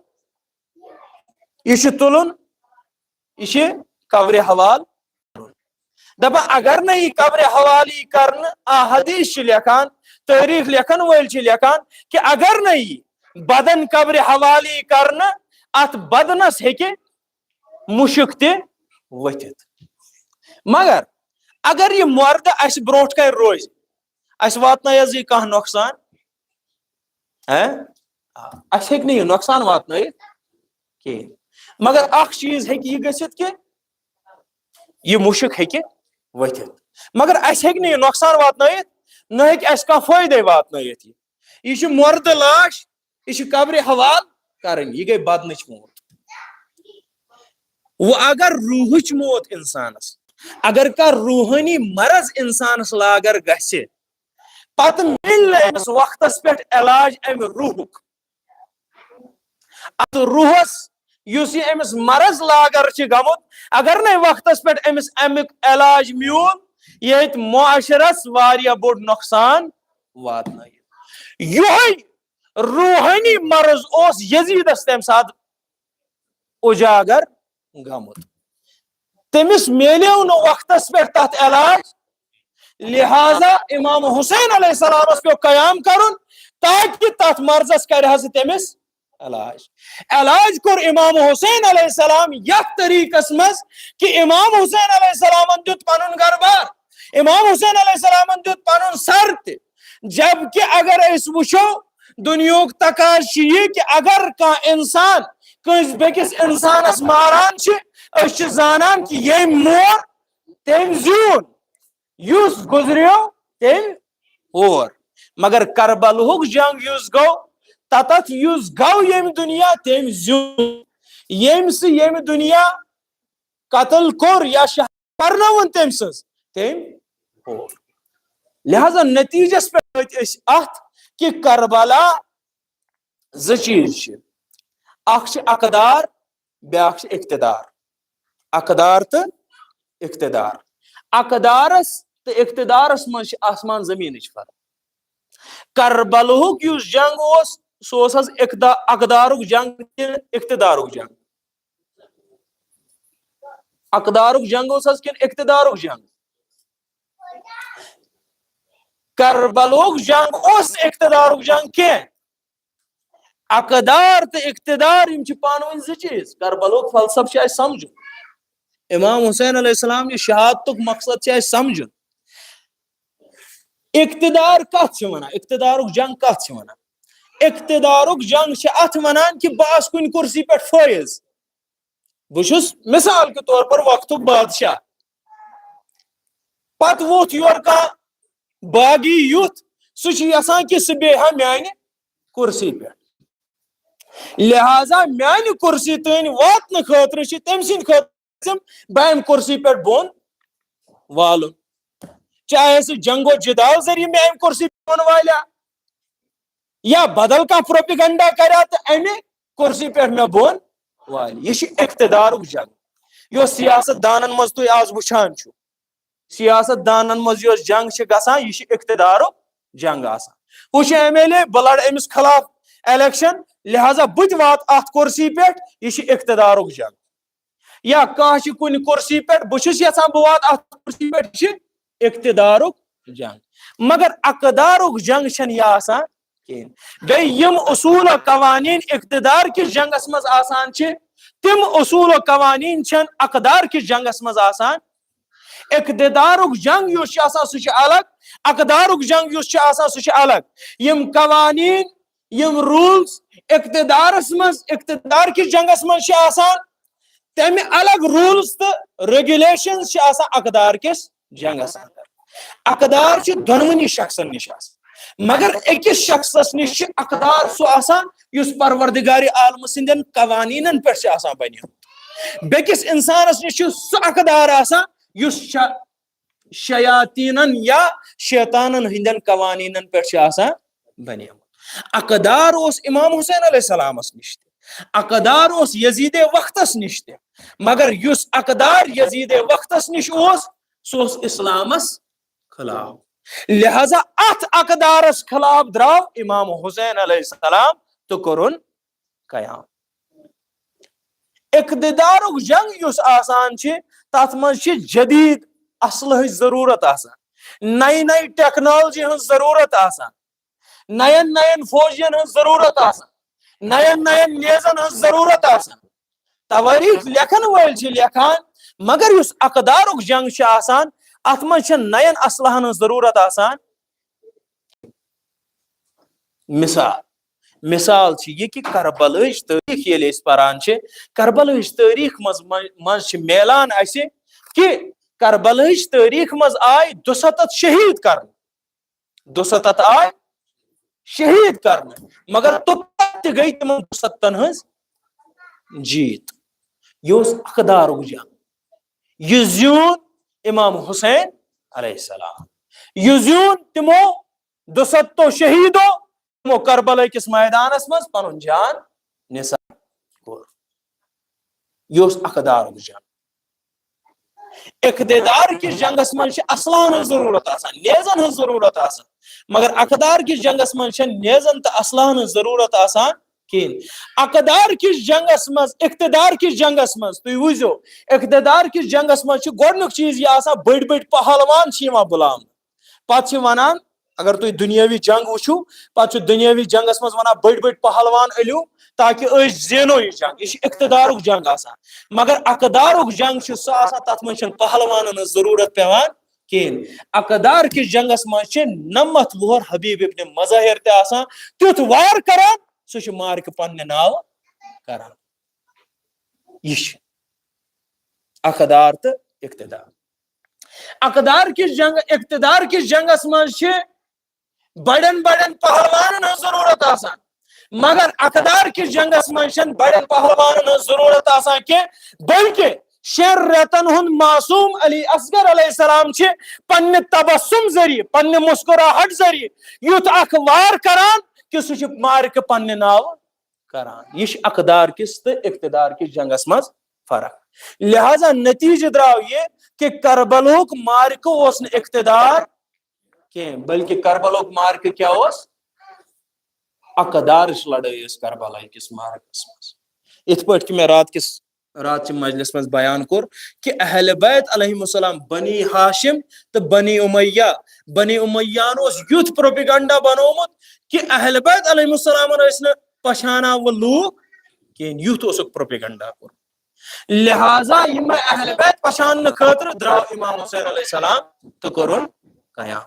یہِ چھُ تُلُن، یہِ چھُ قبرِ حوال کرُن۔ دَپان، اگر نہٕ یہِ قبرِ حوال یی کرنہٕ، آ، حدیث چھِ لیکھان، تٲریٖخ لیکھن وٲلۍ چھِ لیکھان کہِ اگر نہٕ یہِ بدن قبرِ حوال یی کرنہٕ، اتھ بدنس ہیٚکہِ مُشُک تہِ ؤتھِتھ۔ مگر اگر یہِ مردٕ اسہِ برونٛٹھ کنہِ روزِ، اسہِ واتنایہِ حظ یہِ کانٛہہ نۄقصان؟ ہہ؟ آ، اسہِ ہیٚکہِ نہٕ یہِ نۄقصان واتنٲیِتھ کِہیٖنۍ۔ مگر اکھ چیٖز ہیٚکہِ یہِ گٔژھِتھ کہِ یہِ مُشُک ہیٚکہِ ؤتھِتھ۔ مگر اسہِ ہیٚکہِ نہٕ یہِ نۄقصان واتنٲیِتھ، نہ ہیٚکہِ اسہِ کانٛہہ فٲیدَے واتنٲیِتھ یہِ۔ یہِ چھِ مردٕ لاش، یہِ چھِ قبرِ حوال کرٕنۍ، یہِ گٔے بدنٕچ موت۔ وۄنۍ اگر روحٕچ موت انسانس، اگر کانٛہہ روحٲنی مرض انسانس لاگر گژھِ، پتہٕ مِلہِ نہٕ أمِس وقتس پٮ۪ٹھ علاج امہِ روحُک۔ اتھ روحس یُس یہِ أمِس مرض لاگر چھِ گٔمُت، اگر نہٕ وقتس پٮ۪ٹھ أمِس امیُک علاج میوٗل، ییٚتہِ معاشرس واریاہ بوٚڑ نۄقصان واتنٲیِتھ۔ یِہوٚے روحٲنی مرض اوس یزیدس تمہِ ساتہٕ اُجاگر گٔمُت۔ تٔمِس میلیو نہٕ وقتس پٮ۪ٹھ تتھ علاج، لہذا امام حسین علیہ السلامس پیوٚو قیام کرُن تاکہ تتھ مرضس کرِ حظ تٔمِس علاج۔ علاج کوٚر امام حسین علیہ السلام یتھ طریقس منٛز کہ امام حسین علیہ السلامن دیُت پنُن گرٕ بار، امام حسین علیہ السلامن دیُت پنُن سر تہِ۔ جبکہ اگر أسۍ وٕچھو، دُنیہُک تقاضہٕ چھُ یہِ کہ اگر کانٛہہ انسان کٲنٛسہِ بیٚکِس انسانس ماران چھِ، أسۍ چھِ زانان کہ ییٚمۍ مور تٔمۍ زیوٗن، یُس گُزریو تٔمۍ ہور۔ مگر کربلہُک جنگ یُس گوٚو، تتتھ یُس گوٚو ییٚمہِ دُنیا تٔمۍ زیوٗن، ییٚمۍ سُہ ییٚمہِ دُنیا قتل کوٚر یا شہادت پرنٲوٕن تٔمۍ سٕنٛز، تٔمۍ ہور۔ لہذا نتیجس پٮ۪ٹھ وٲتۍ أسۍ اتھ کہ کربلا زٕ چیٖز چھِ، اکھ چھِ اقدار، بیٛاکھ چھِ اقتدار۔ اقدار تہٕ اقتدار۔ اقدارس تہٕ اقتدارس منٛز چھِ آسمان زمیٖنٕچ فرق۔ کربلہُک یُس جنگ اوس، سُہ اوس حظ اقدا-، اقدارُک جنگ کِنہٕ اقتدارُک جنگ؟ اقدارُک جنگ اوس حظ کِنہٕ اقتدارُک جنگ؟ کربلہُک جنگ اوس نہٕ اقتدارُک جنگ کینٛہہ۔ اقدار تہٕ اقتدار، یِم چھِ پانہٕ ؤنۍ زٕ چیٖز۔ کربلُک فلسفہٕ چھُ اَسہِ سمجھُن، امام حسین علیہ السلام یہِ شہادتُک مقصد چھُ اَسہِ سمجھُن۔ اقتدار کتھ چھِ ونان؟ اقتدارُک جنگ کتھ چھِ ونان؟ اقتدارُک جنگ چھِ اتھ ونان کہِ بہٕ آسہٕ کُنہِ کُرسی پٮ۪ٹھ فٲیض۔ بہٕ چھُس مثال کے طور پر وقتُک بادشاہ، پتہٕ ووٚتھ یورٕ کانٛہہ باغی یُتھ، سُہ چھُ یژھان کہِ سُہ بیٚہہِ ہا میانہِ کُرسی پٮ۪ٹھ۔ لہذا میانہِ کُرسی تام واتنہٕ خٲطرٕ چھِ تٔمۍ سٕنٛدِ خٲطرٕ لازم بہٕ امہِ کُرسی پٮ۪ٹھ بۄن والُن۔ چاہے سُہ جنگ و جدال ذٔریعہٕ مےٚ امہِ کُرسی پٮ۪ٹھ بۄن والیا، یا بدل کانٛہہ پروپیگنڈا کریا تہٕ امہِ کُرسی پٮ۪ٹھ مےٚ بۄن والہِ۔ یہِ چھُ اقتدارُک جنگ، یۄس سیاست دانن منٛز تُہۍ آز وٕچھان چھِو۔ سیاست دانن منٛز یۄس جنگ چھِ گژھان، یہِ چھِ اقتدارُک جنگ آسان۔ ہُہ چھُ ایم ایل اے، بہٕ لڑٕ أمِس خلاف الیکشن، لہذا بہٕ تہِ واتہٕ اتھ کُرسی پٮ۪ٹھ، یہِ چھِ اقتدارُک جنگ۔ یا کانٛہہ چھُ کُنہِ کُرسی پٮ۪ٹھ، بہٕ چھُس یژھان بہٕ واتہٕ اتھ کُرسی پٮ۪ٹھ، یہِ چھِ اقتدارُک جنگ۔ مگر اقدارُک جنگ چھنہٕ یہِ آسان کِہیٖنۍ۔ بیٚیہِ یِم اصوٗل و قوانین اقتدار کِس جنگس منٛز آسان چھِ، تِم اصوٗل و قوانین چھنہٕ اقدار کِس جنگس منٛز آسان۔ اقتدارُک جنگ یُس چھُ آسان، سُہ چھُ الگ، اقدارُک جنگ یُس چھُ آسان، سُہ چھُ الگ۔ یِم قوانین، یِم rules اقتدارس منٛز، اقتدار کِس جنگس منٛز چھِ آسان، تمہِ الگ rules تہٕ regulations چھِ آسان اقدار کِس جنگس اندر۔ اقدار چھُ دۄنوٕنی شخصن نِش آسان، مگر أکِس شخصس نِش چھُ اقدار سُہ آسان یُس پروردگار عالمہٕ سٕنٛدٮ۪ن قوانینن پٮ۪ٹھ چھُ آسان بنیومُت۔ بیٚکِس انسانس نِش چھُ سُہ اقدار آسان یُس شا-، شیاطینن یا شیطانن ہٕنٛدٮ۪ن قوانینن پٮ۪ٹھ چھُ آسان بنیومُت۔ اقدار اوس امام حسین علیہ السلامس نِش تہِ، اقدار اوس یزید وقتس نِش تہِ، مگر یُس اقدار یزید وقتس نِش اوس، سُہ اوس اسلامس خلاف۔ لہذا اتھ اقدارس خلاف درٛاو امام حسین علیہ السلام تہٕ کوٚرُن قیام۔ اقتدارُک جنگ یُس آسان چھِ، تتھ منٛز چھِ جدید اسلحٕچ ضروٗرت آسان، نَیہِ نَیہِ ٹیکنالوجی ہٕنٛز ضروٗرت آسان، نَین نَین فوجین ہٕنٛز ضروٗرت آسان، نَین نَین نیزن ہٕنٛز ضروٗرت آسان۔ توٲریٖخ لیکھن وٲلۍ چھِ لیکھان، مگر یُس اقدارُک جنگ چھُ آسان، اتھ منٛز چھِ نَین اسلحن ہٕنٛز ضروٗرت آسان۔ مثال، مثال چھِ یہِ کہِ کربلٕچ تٲریٖخ ییٚلہِ أسۍ پران چھِ، کربلٕچ تٲریٖخ منٛز، منٛز چھِ میلان اسہِ کہِ کربلٕچ تٲریٖخ منٛز آے دُسَتتھ شہیٖد کرنہٕ، دُسَتتھ آے شہیٖد کرنہٕ، مگر توٚتام تہِ گٔے تِمن دُسَتتھن ہٕنٛز جیٖت۔ یہِ اوس اقدارُک جنگ۔ یہِ زیوٗن امام حسین علیہ السلام، یہِ زیوٗن تِمو دُسَتتھو شہیٖدو، تِمو کربلا کِس میدانس منٛز پنُن جان نثار کوٚر۔ یہِ اوس اقدارُک جنگ۔ اقتدار کِس جنگس منٛز چھِ اسلحن ہٕنٛز ضروٗرت آسان، نیزن ہٕنٛز ضروٗرت آسان، مگر اقدار کِس جنگس منٛز چھےٚ نیزن تہٕ اسلحن ہٕنٛز ضروٗرت آسان کِہیٖنۍ۔ اقدار کِس جنگس منٛز، اقتدار کِس جنگس منٛز، تُہۍ وٕچھزیو، اقتدار کِس جنگس منٛز چھُ گۄڈٕنیُک چیٖز یہِ آسان، بٔڑۍ بٔڑۍ پہلوان چھِ یِوان بُلاونہٕ۔ پتہٕ چھِ ونان، اگر تُہۍ دُنیٲوی جنگ وٕچھِو، پتہٕ چھُ دُنیٲوی جنگس منٛز ونان، بٔڑۍ بٔڑۍ پہلوان ألِو، تاکہِ أسۍ زینو یہِ جنگ۔ یہِ چھُ اقتدارُک جنگ آسان۔ مگر اقدارُک جنگ چھُ سُہ آسان، تتھ منٛز چھنہٕ پہلوانن ہٕنٛز ضروٗرت پٮ۪وان کِہیٖنۍ۔ اقدار کِس جنگس منٛز چھِ نَمَتھ وُہُر حبیب ابن مظاہر تہِ آسان، تیُتھ وار کران، سُہ چھُ معرکہٕ پننہِ ناوٕ کران۔ یہِ چھُ اقدار تہٕ اقتدار۔ اقدار کِس جنگ، اقتدار کِس جنگس منٛز چھِ بڑٮ۪ن بڑٮ۪ن پہلوانن ہٕنٛز ضروٗرت آسان، مگر اقدار کِس جنگس منٛز چھنہٕ بڑٮ۪ن پہلوانن ہٕنٛز ضروٗرت آسان کینٛہہ، بلکہِ شٮ۪ن رٮ۪تن ہُنٛد معصوم علی اصغر علیہ السلام چھِ پننہِ تبسم ذٔریعہٕ، پننہِ مسکراہٹ ذٔریعہٕ یُتھ اکھ وار کران کہِ سُہ چھُ معرکہٕ پننہِ ناوٕ کران۔ یہِ چھِ اقدار کِس تہٕ اقتدار کِس جنگس منٛز فرق۔ لہذا نتیجہٕ درٛاو یہِ کہِ کربلہُک معرکہٕ اوس نہٕ اقتدار کینٛہہ، بلکہِ کربلہُک معرکہٕ کیٛاہ اوس؟ اقدارٕچ لڑٲے ٲس کربلا کِس معرکس منٛز۔ یِتھ پٲٹھۍ کہِ مےٚ رات کِس، رات چہِ مجلس منٛز بیان کوٚر کہِ اہل بیت علیہم السلام، بنی ہاشم تہٕ بنی امیہ، بنی امیہ ہن اوس یُتھ پروپیگنڈا بنومُت کہِ اہل بیت علیہم السلامن ٲسۍ نہٕ پہچاناو وۄنۍ لوٗکھ کِہیٖنۍ، یُتھ اوسُکھ پروپیگنڈا کوٚرمُت۔ لہذا یِمے اہل بیت پہچاننہٕ خٲطرٕ درٛاو امام حسین علیہ السلام تہٕ کوٚرُن قیام۔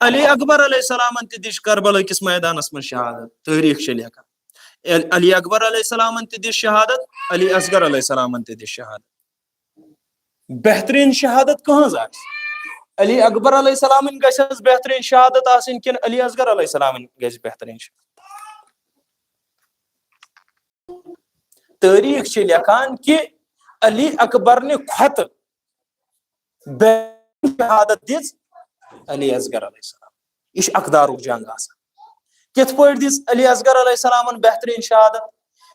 علی اکبر علیہ السلامن تہِ دِژ کربلا کِس میدانس منٛز شہادت، تٲریٖخ چھِ لیکھان۔ علی اکبر علیہ السلامن تہِ دِژ شہادت، علی اصغر علیہ السلامن تہِ دِژ شہادت۔ بہترین شہادت کہنز آسہِ؟ علی اکبر علیہ السلامن گژھِ حظ بہترین شہادت آسٕنۍ کِنہٕ علی اصغر علیہ السلامن گژھِ بہترین شہادت؟ تٲریٖخ چھِ لیکھان کہِ علی اکبر نہِ کھۄتہٕ بہترین شہادت دِژ علی اصغر علیہ السلام۔ یہِ چھُ اقدارُک جنگ آسان۔ کِتھ پٲٹھۍ دِژ علی اصغر علیہ السلامن بہترین شہادت؟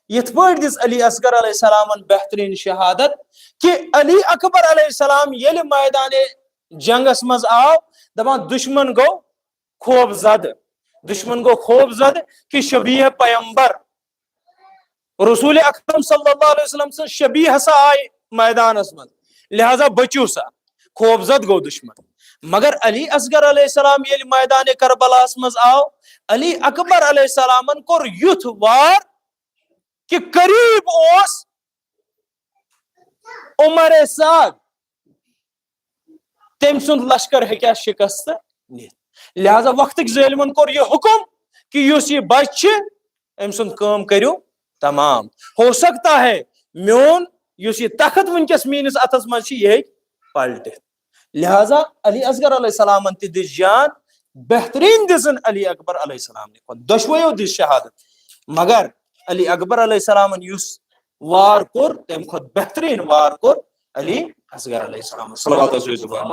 یِتھ پٲٹھۍ دِژ علی اصغر علیہ السلامن بہترین شہادت کہِ علی اکبر علیہ السلام ییٚلہِ میدان جنگس منٛز آو، دپان دشمن گوٚو خوف زدٕ، دشمن گوٚو خوف زدٕ کہِ شبیہ پیمبر، رسول اکرم صلی اللہ علیہ وسلم سٕنٛز شبیہ ہسا آیہِ میدانس منٛز، لہذا بٔچِو سا، خوف زد گوٚو دشمن۔ مگر علی اصغر علیہ السلام ییٚلہِ میدان کربلاہس منٛز آو، علی اکبر علیہ السلامن کوٚر یُتھ وار کہِ قریب اوس عمر سعد، تٔمۍ سُنٛد لشکر ہیٚکہِ ہا شکست نِتھ۔ لہذا وقتٕکۍ ظٲلمن کوٚر یہِ حکم کہِ یُس یہِ بچہِ چھِ، أمۍ سُنٛد کٲم کٔرِو تمام۔ ہو سکتا ہے میون یُس یہِ تخت وٕنکیٚس میٲنِس اتھس منٛز چھِ، یہِ ہیٚکہِ پلٹِتھ۔ لہذا علی اصغر علیہ السلامن تہِ دِژ جان، بہترین دِژٕن علی اکبر علیہ السلام نہِ کھۄتہٕ، دۄشویو دِژ شہادت، مگر علی اکبر علیہ السلامن یُس وار کوٚر، تمہِ کھۄتہٕ بہترین وار کوٚر علی اصغر علیہ السلام۔ صلوات حضور زبان۔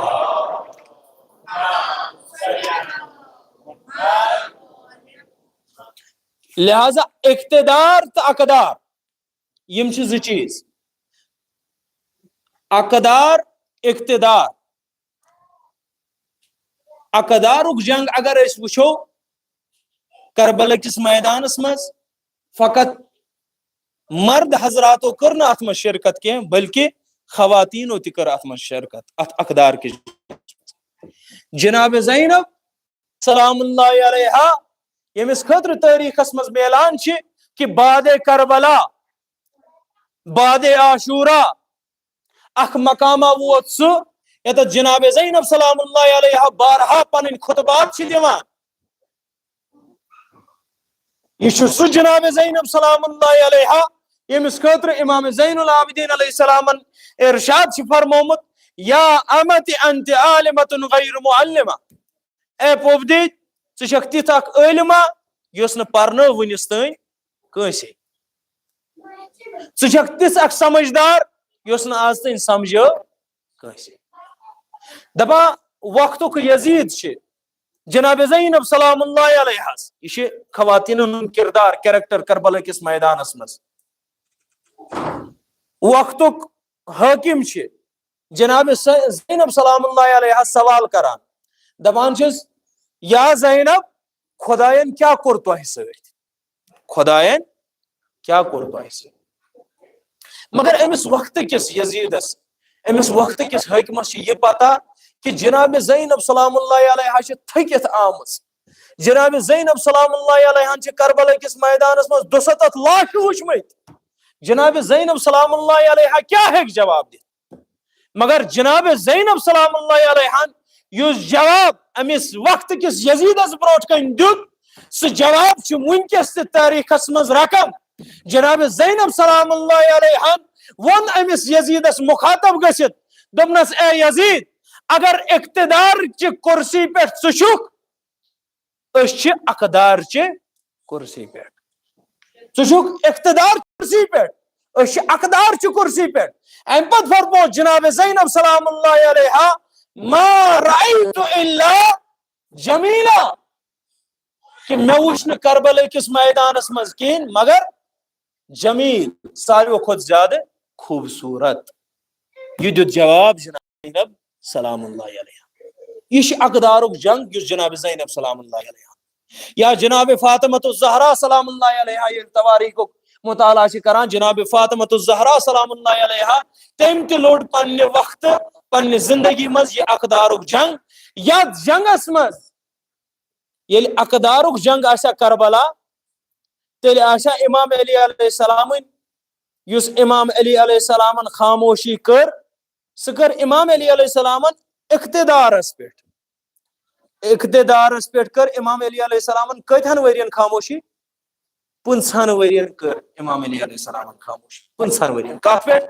لہذا اقتدار تہٕ اقدار، یِم چھِ زٕ چیٖز۔ اقدار، اقتدار۔ اقدارُک جنگ اگر أسۍ وٕچھو کربلا کِس میدانس منٛز، فقط مرد حضراتو کٔر نہٕ اتھ منٛز شرکت کینٛہہ، بلکہِ خواتینو تہِ کٔر اتھ منٛز شرکت، اتھ اقدار کِس۔ جناب زینب سلام اللہ علیہا، ییٚمِس خٲطرٕ تٲریٖخس منٛز میلان چھِ کہِ بعد کربلا، بعد عاشورہ، اکھ مقامہ ووت سُہ، ییٚتٮ۪تھ جناب زینب سلام اللہ علیہا بارہا پنٕنۍ خطبات چھِ دِوان۔ یہِ چھُ سُہ جناب زینب سلام اللہ علیہا، ییٚمِس خٲطرٕ امام زین العابدین علیہ السلامن ارشاد چھُ فرمومُت، یا امت انت عالمۃ غیر معلمہ، اے پوپھ دِتۍ، ژٕ چھکھ تِژھ اکھ عٲلمہ یۄس نہٕ پرنٲو وُنِس تام کٲنٛسے۔ ژٕ چھکھ تِژھ اکھ سمجھدار یۄس نہٕ آز تام سمجھٲو کٲنٛسے۔ دپان وقتُک یزید چھِ جناب زینب سلام اللہ علیہس، یہِ چھِ خواتینن ہُنٛد کردار، کریکٹر کربلا کِس میدانس منٛز۔ وقتُک حٲکم چھِ جناب س-، زینب سلام اللہ علیہا سوال کران، دپان چھِس، یا زینب، خداین کیٛاہ کوٚر تۄہہِ سۭتۍ؟ خداین کیٛاہ کوٚر تۄہہِ سۭتۍ؟ مگر أمِس وقتہٕ کِس یزیدس، أمِس وقتہٕ کِس حٲکمس چھِ یہِ پتہ کہِ جناب زینب سلام اللہ علیہا چھِ تھٔکِتھ آمٕژ۔ جناب زینب سلام اللہ علیہن چھِ کربلا کِس میدانس منٛز دُستتھ لاشہٕ وٕچھمٕتۍ۔ جناب زینب سلام اللہ علیہا کیٛاہ ہیٚکہِ جواب دِتھ؟ مگر جناب زینب سلام اللہ علیہن یُس جواب أمِس وقت کِس یزیدس برونٛٹھ کنہِ دیُت، سُہ جواب چھُ وٕنکیٚس تہِ تٲریٖخس منٛز رقم۔ جناب زینب سلام اللہ علیہن ووٚن أمِس یزیدس مخاطب گٔژھِتھ، دوٚپنس، اے یزید، اگر اقتدار چہِ کرسی پٮ۪ٹھ ژٕ چھُکھ، أسۍ چھِ اقدار چہِ کرسی پٮ۪ٹھ۔ ژٕ چھُکھ اقتدار چہِ کرسی پٮ۪ٹھ، أسۍ چھِ اقدار چہِ کرسی پٮ۪ٹھ۔ امہِ پتہٕ فرموو جناب زینب سلام اللہ علیہا، ما رأیت الا جمیلا، کہِ مےٚ وٕچھ نہٕ کربلا کِس میدانس منٛز کِہیٖنۍ مگر جمیل، ساروی کھۄتہٕ زیادٕ خوٗبصوٗرت۔ یہِ دیُت جواب جناب زینب سلام اللہ علیہا۔ یہِ چھُ اقدارُک جنگ یُس جناب زینب سلام اللہ علیہا یا جناب فاطمۃ الزہرا سلام اللہ علیہا، ییٚلہِ توٲریٖخُک مطالعہ چھِ کران، جناب فاطمۃ الزہرا سلام اللہ علیہا، تٔمۍ تہِ لوٚڑ پننہِ وقتہٕ، پننہِ زندگی منٛز یہِ اقدارُک جنگ۔ یتھ جنگس منٛز ییٚلہِ اقدارُک جنگ آسہِ ہا کربلا، تیٚلہِ آسیا امام علی علیہ السلامٕنۍ، یُس امام علی علیہ السلامن خاموشی کٔر، سُہ کٔر امام علی علیہ السلامن اقتدارس پٮ۪ٹھ۔ اقتدارس پٮ۪ٹھ کٔر امام علی علیہ السلامن کٔتہن ؤرین خاموشی؟ پٕنٛژٕہن ؤرین کٔر امام علی علیہ السلامن خاموشی۔ پٕنٛژٕہن ؤرین۔ کتھ پٮ۪ٹھ؟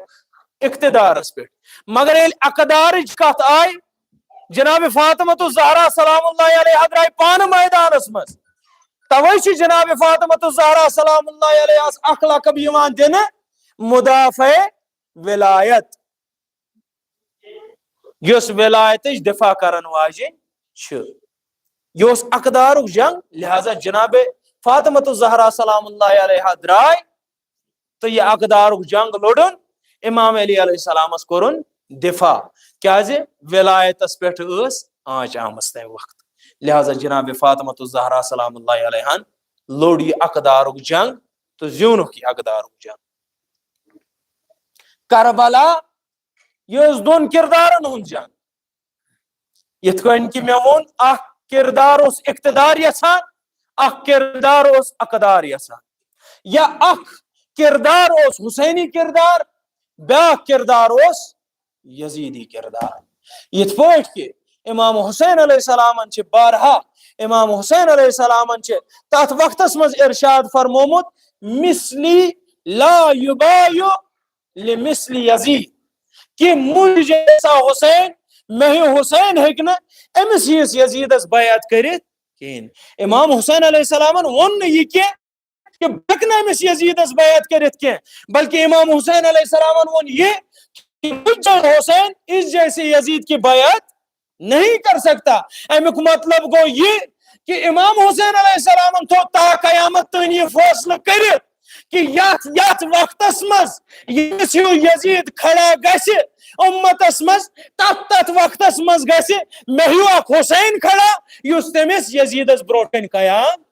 اقتدارس پٮ۪ٹھ۔ مگر ییٚلہِ اقدارٕچ کتھ آیہِ، جناب فاطمہ الزہرا سلام اللہ علیہا درٛاے پانہٕ میدانس منٛز۔ توے چھِ جناب فاطمہ الزہرا سلام اللہ علیہس اکھ لقب یِوان دِنہٕ مدافع ولایت، یۄس ولایتٕچ دفاع کرن واجیٚنۍ چھِ۔ یہِ اوس اقدارُک جنگ، لہذا جناب فاطمہ الزہرا سلام اللہ علیہا درٛاے تہٕ یہِ اقدارُک جنگ لوٚڑُن۔ امام علی علیہ السلامس کوٚرُن دفاع، کیازِ ولایتس پٮ۪ٹھ ٲس آنچ آمٕژ تمہِ وقتہٕ۔ لہذا جناب فاطمہ الزہرا سلام اللہ علیہن لوٚڑ یہِ اقدارُک جنگ تہٕ زیوٗنُکھ یہِ اقدارُک جنگ۔ کربلا، یہِ ٲس دۄن کردارن ہُنٛد جنگ۔ یِتھ کٔنۍ کہِ مےٚ ووٚن، اکھ کردار اوس اقتدار یژھان، اکھ کردار اوس اقدار یژھان، یا اکھ کردار اوس حسینی کردار، بیاکھ کردار اوس یزیدی کردار۔ یِتھ پٲٹھۍ کہِ امام حسین علیہ السلامن چھِ بارہا، امام حسین علیہ السلامن چھِ تتھ وقتس منٛز ارشاد فرمومُت، مثلی لا یبایع لمثل یزید، کہ مجھ جیسا حسین، میں ہی حسین ہیٚکہِ نہٕ أمِس ہِوِس یزیدس بیعت کٔرِتھ کِہیٖنۍ۔ امام حسین علیہ السلامن ووٚن نہٕ یہِ کینٛہہ کہ بہٕ ہیٚکہٕ نہٕ أمِس یزیدس بیعت کٔرِتھ کینٛہہ، بلکہ امام حسین علیہ السلامن ووٚن یہِ کہ مجھ جیسا حسین اس جیسے یزید کی بیعت نہیں کر سکتا۔ امیُک مطلب گوٚو یہِ کہ امام حسین علیہ السلامن تھوٚو تا قیامت تام یہِ فٲصلہٕ کٔرِتھ کہ یتھ یتھ وقتس منٛز ییٚمِس ہیوٗ یزید کھڑا گژھِ امتس منٛز، تتھ تتھ وقتس منٛز گژھِ مےٚ ہیوٗ اکھ حسین کھڑا، یُس تٔمِس یزیدس برونٛٹھ کنہِ قیام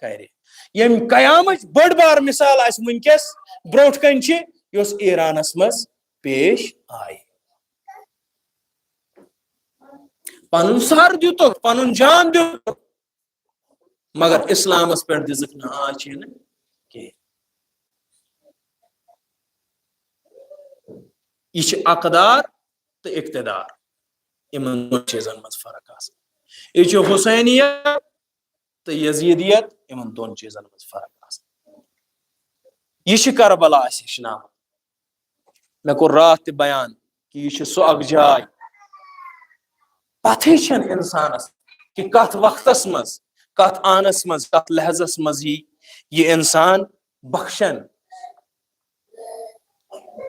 کرِ۔ ییٚمہِ قیامٕچ بٔڑ بار مثال اسہِ وٕنکیٚس برونٛٹھ کنہِ چھِ، یۄس ایرانس منٛز پیش آیہِ۔ پنُن سر دِتُکھ، پنُن جان دِتُکھ، مگر اسلامس پٮ۪ٹھ دِژٕکھ نہٕ آنچ یِنہٕ کینٛہہ۔ یہِ چھِ اقدار تہٕ اقتدار، یِمن دۄن چیٖزن منٛز فرق آسان۔ یہِ چھِ حسینیت تہٕ یزیدیت، یِمن دۄن چیٖزن منٛز فرق آسان۔ یہِ چھِ کربلا اَسہِ ہیٚچھناوان۔ مےٚ کوٚر راتھ تہِ بیان کہِ یہِ چھِ سۄ اکھ جاے، پتہٕے چھَنہٕ انسانس کہِ کتھ وقتس منٛز، کتھ آنس منٛز، کتھ لحظس منٛز یی یہِ انسان بخشن،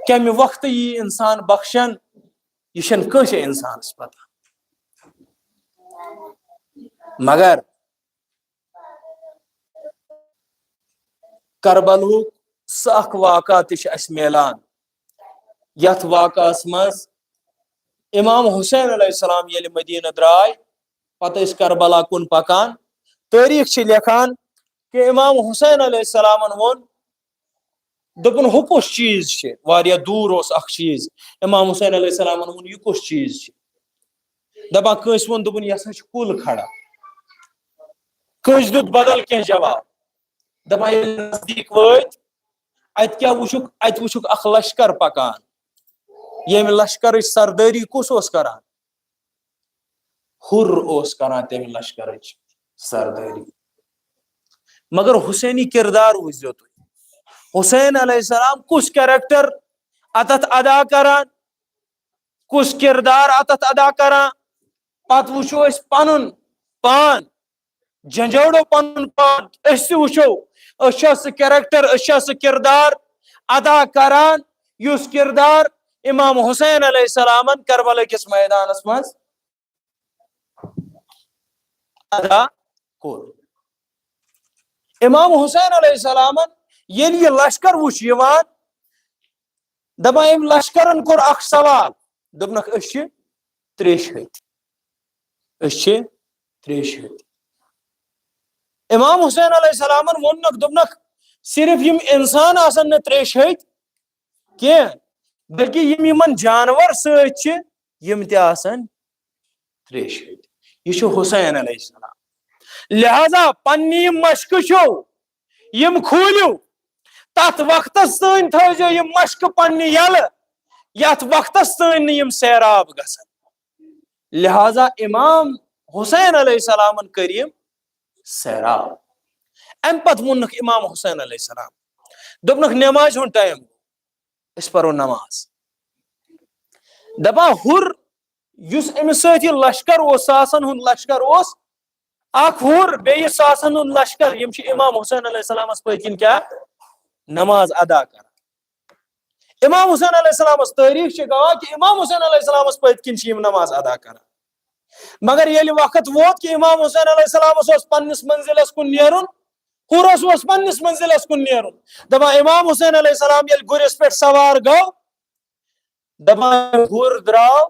کمہِ وقتہٕ یی انسان بخشن، یہِ چھَنہٕ کٲنٛسے انسانس پتہ۔ مگر کربلہُک سُہ اکھ واقعہ تہِ چھُ اَسہِ میلان، یتھ واقعس منٛز امام حسین علیہ السلام ییٚلہِ مدینہ درٛاے، پتہٕ ٲسۍ کربلا کُن پکان۔ تٲریخ چھِ لیکھان کہِ امام حسین علیہ السلامن ووٚن، دوٚپُن، ہُہ کُس چیٖز چھُ؟ واریاہ دوٗر اوس اکھ چیٖز۔ امام حسین علیہ السلامن ووٚن، یہِ کُس چیٖز چھُ؟ دپان کٲنٛسہِ ووٚن، دوٚپُن، یہِ ہسا چھُ کُل کھڑا۔ کٲنٛسہِ دیُت بدل کینٛہہ جواب۔ دپان ییٚلہِ نزدیٖک وٲتۍ، اتہِ کیٛاہ وٕچھُکھ؟ اتہِ وٕچھُکھ اکھ لشکر پکان۔ ییٚمہِ لشکرٕچ سردٲری کُس اوس کران؟ حُر اوس کران تمہِ لشکرٕچ سردٲری۔ مگر حسینی کردار وٕچھزیو تُہۍ، حسین علیہ السلام کُس کیریکٹر اتتھ ادا کران، کُس کردار اتتھ ادا کران۔ پتہٕ وٕچھو أسۍ پنُن پان، جنجٲڑو پنُن پان، أسۍ تہِ وٕچھو، أسۍ چھا سُہ کیریکٹر، أسۍ چھا سُہ کردار ادا کران، یُس کردار امام حسین علیہ السلامن کربلا کِس میدانس منٛز ادا کوٚر۔ امام حسین علیہ السلامن ییٚلہِ یہِ لشکر وُچھ یِوان، دپان أمۍ لشکرن کوٚر اکھ سوال، دوٚپنکھ، أسۍ چھِ تریشہِ ہٕتۍ، أسۍ چھِ تریشہِ ہٕتۍ۔ امام حسین علیہ السلامن ووٚننکھ، دوٚپنکھ، صرف یِم انسان آسن نہٕ تریشہِ ہٕتۍ کینٛہہ، بلکہِ یِم یِمن جانور سۭتۍ چھِ، یِم تہِ آسن تریشہِ ہٕتۍ۔ یہِ چھُ حسین علیہ السلام۔ لہذا پننہِ یِم مشقہٕ چھِو، یِم کھوٗلِو، تَتھ وقتَس تام تھٲیزیو یِم مشکہٕ پننہِ یَلہٕ، یَتھ وقتَس تام نہٕ یِم سیراب گژھن۔ لہذا امام حسین علیہ السلامن کٔر یِم سیراب۔ امہِ پتہٕ ووٚنُکھ امام حسین علیہ السلام، دوٚپنکھ، نمازِ ہُنٛد ٹائم گوٚو، أسۍ پرو نماز۔ دپان، ہُر یُس أمِس سۭتۍ یہِ لشکر اوس، ساسن ہُنٛد لشکر اوس، اکھ ہُر، بیٚیہِ ساسن ہُنٛد لشکر، یِم چھِ امام حسین علیہ السلامس پٔتۍ کِنۍ کیٛاہ؟ نماز ادا کران۔ امام حسین علیہ السلامس تٲریخ چھِ گواہ کہِ امام حسین علیہ السلامس پٔتۍ کِنۍ چھِ یِم نماز ادا کران۔ مگر ییٚلہِ وقت ووت کہِ امام حسین علیہ السلامس اوس پننِس منزلس کُن نیرُن، ہُرس اوس پننِس منزلس کُن نیرُن۔ دپان، امام حسین علیہ السلام ییٚلہِ گُرِس پٮ۪ٹھ سوار گوٚو، دپان، ہُر درٛاو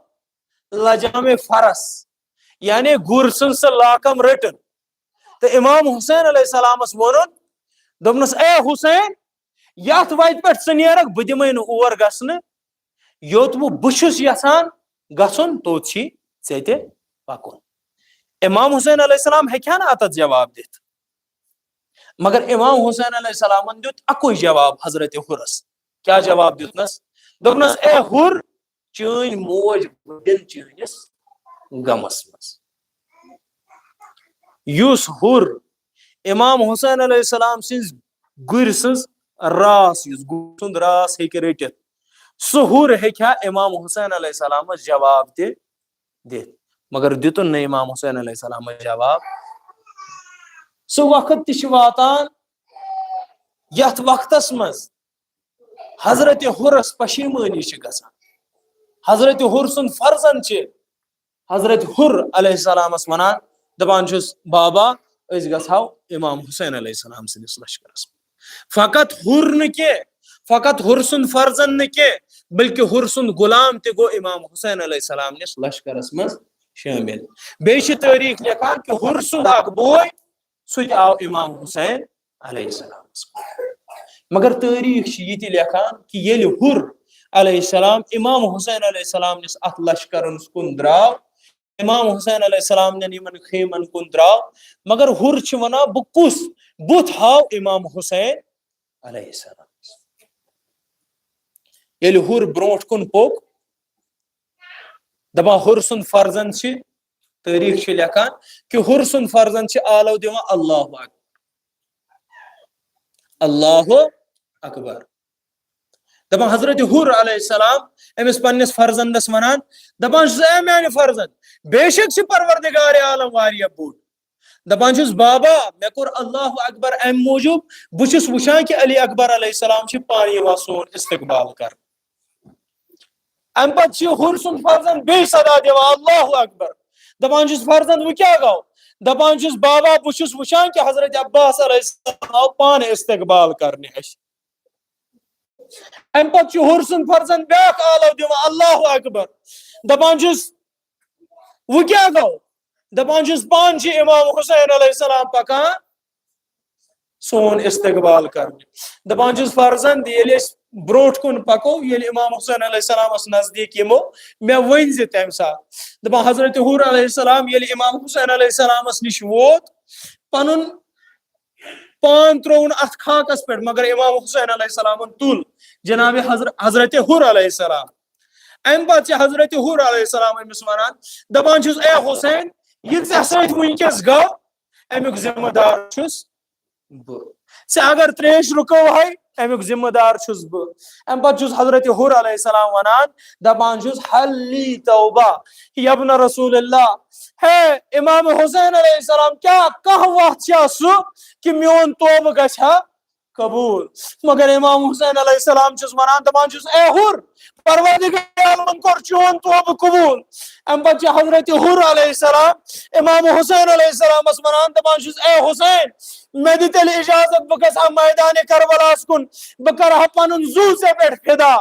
لجامِ فرس، یعنی گُر سٕنٛز سۄ لاکم رٔٹٕن۔ تہٕ امام حسین علیہ السلامس ووٚنُن، دوٚپنس، اے حسین، یتھ وتہِ پٮ۪ٹھ ژٕ نیرکھ، بہٕ دِمے نہٕ اور گژھنہٕ، یوٚت بہٕ، بہٕ چھُس یژھان گژھُن، توٚت چھی ژےٚ تہِ پکُن۔ امام حسین علیہ السلام ہیٚکہِ ہا نہٕ اتتھ جواب دِتھ، مگر امام حسین علیہ السلامن دیُت اکُے جواب حضرت ہُرس۔ کیٛاہ جواب دیُتنس؟ دوٚپنس، اے ہُر، چٲنۍ موج بٔڑِن چٲنِس غمس منٛز۔ یُس ہُر امام حسین علیہ السلام سٕنٛز گُرۍ سٕنٛز راس، یُس گُرۍ سُنٛد راس ہیٚکہِ رٔٹِتھ، سُہ ہُر ہیٚکہِ ہا امام حسین علیہ السلامس جواب تہِ دِتھ، مگر دیُتُن نہٕ امام حسین علیہ السلامس جواب۔ سُہ وقت تہِ چھُ واتان، یتھ وقتس منٛز حضرت ہُرس پشیمٲنی چھِ گژھان۔ حضرت ہُر سُنٛد فرزند چھِ حضرت ہُر علیہ السلامس ونان، دپان چھُس، بابا، أسۍ گژھو امام حسین علیہ السلام سٕنٛدِس لشکرس منٛز۔ فقط ہُر نہٕ کینٛہہ، فقط ہُر سُنٛد فرزند نہٕ کینٛہہ، بلکہِ ہُر سُنٛد غلام تہِ گوٚو امام حسین علیہ السلام نِس لشکرس منٛز شٲمِل۔ بیٚیہِ چھِ تٲریخ لیکھان کہِ ہُر سُنٛد اکھ بوے، سُہ تہِ آو امام حسین علیہ السلامس۔ مگر تٲریخ چھِ یہِ تہِ لیکھان کہِ ییٚلہِ ہُر علیہ السلام امام حسین علیہ السلام نِس اتھ لشکرس کُن درٛاو، امام حسین علیہ السلام نٮ۪ن یِمن خیمن کُن درٛاو، مگر ہُر چھِ ونان، بہٕ کُس بُتھ ہاو امام حسین علیہ السلام؟ ییٚلہِ ہُر برونٛٹھ کُن پوٚک، دپان، ہُر سُنٛد فرزند چھِ، تٲریخ چھِ لیکھان کہِ ہُر سُنٛد فرزند چھِ آلو دِوان، اللہ اکبر، اللہ اکبر۔ دپان، حضرت ہُر علیہ السلام أمِس پننِس فرزندس ونان، دپان چھُس، اے میانہِ فرزند، بے شک چھِ پروردگار عالم واریاہ بوٚڑ۔ دپان چھُس، بابا، مےٚ کوٚر اللہ اکبر امہِ موٗجوٗب، بہٕ چھُس وٕچھان کہِ علی اکبر علیہ السلام چھِ پانہٕ یِوان سون استقبال کرنہِ۔ امہِ پتہٕ چھُ ہُر سُنٛد فرزند بیٚیہِ صدا دِوان، اللہ اکبر۔ دپان چھُس، فرزند، وۄنۍ کیٛاہ گوٚو؟ دپان چھُس، بابا، بہٕ چھُس وٕچھان کہِ حضرت عباس علیہ السلام آو پانہٕ استقبال کرنہِ اَسہِ۔ امہِ پتہٕ چھُ ہُر سُنٛد فرزند بیٛاکھ آلو دِوان، اللہ اکبر۔ دپان چھُس، وۄنۍ کیٛاہ گوٚو؟ دپان چھُس، پانہٕ چھِ امام حسین علیہ السلام پکان سون استقبال کرنہِ۔ دپان چھُس، فرزند، ییٚلہِ أسۍ برونٛٹھ کُن پکو، ییٚلہِ امام حسین علیہ السلامس نزدیٖک یِمو، مےٚ ؤنۍ زِ تمہِ ساتہٕ۔ دپان، حضرت ہُر علیہ السلام ییٚلہِ امام حسین علیہ السلامس نِش ووت، پنُن پان ترٛووُن اتھ خاکس پٮ۪ٹھ، مگر امام حسین علیہ السلامن تُل جناب حضر-، حضرت ہُر علیہ السلام۔ امہِ پتہٕ چھِ حضرت ہُر علیہ السلام أمِس ونان، دپان چھُس، اے حسین، یہِ ژےٚ سۭتۍ وٕنکیٚس گوٚو، امیُک ذمہٕ دار چھُس بہٕ۔ ژےٚ اگر تریش رُکٲوہے، امیُک ذمہٕ دار چھُس بہٕ۔ امہِ پتہٕ چھُس حضرت ہُر علیہ السلام ونان، دپان چھُس، حل لی توبہ یبن رسول اللہ، ہے امام حسین علیہ السلام، کیٛاہ کانٛہہ وتھ چھا سُہ کہِ میون توبہٕ گژھِ ہا قبول؟ مگر امام حسین علیہ السلام چھُس ونان، دپان چھُس، اے ہُر، پروردگار عالمن کوٚر چون توبہٕ قبول۔ امہِ پتہٕ چھُ حضرت ہُر علیہ السلام امام حسین علیہ السلامس ونان، دپان چھُس، اے حسین، مےٚ دِ تیٚلہِ اجازت، بہٕ گژھٕ ہا میدانِ کربلاہس کُن، بہٕ کرٕ ہا پنُن زُو ژےٚ پٮ۪ٹھ فدا۔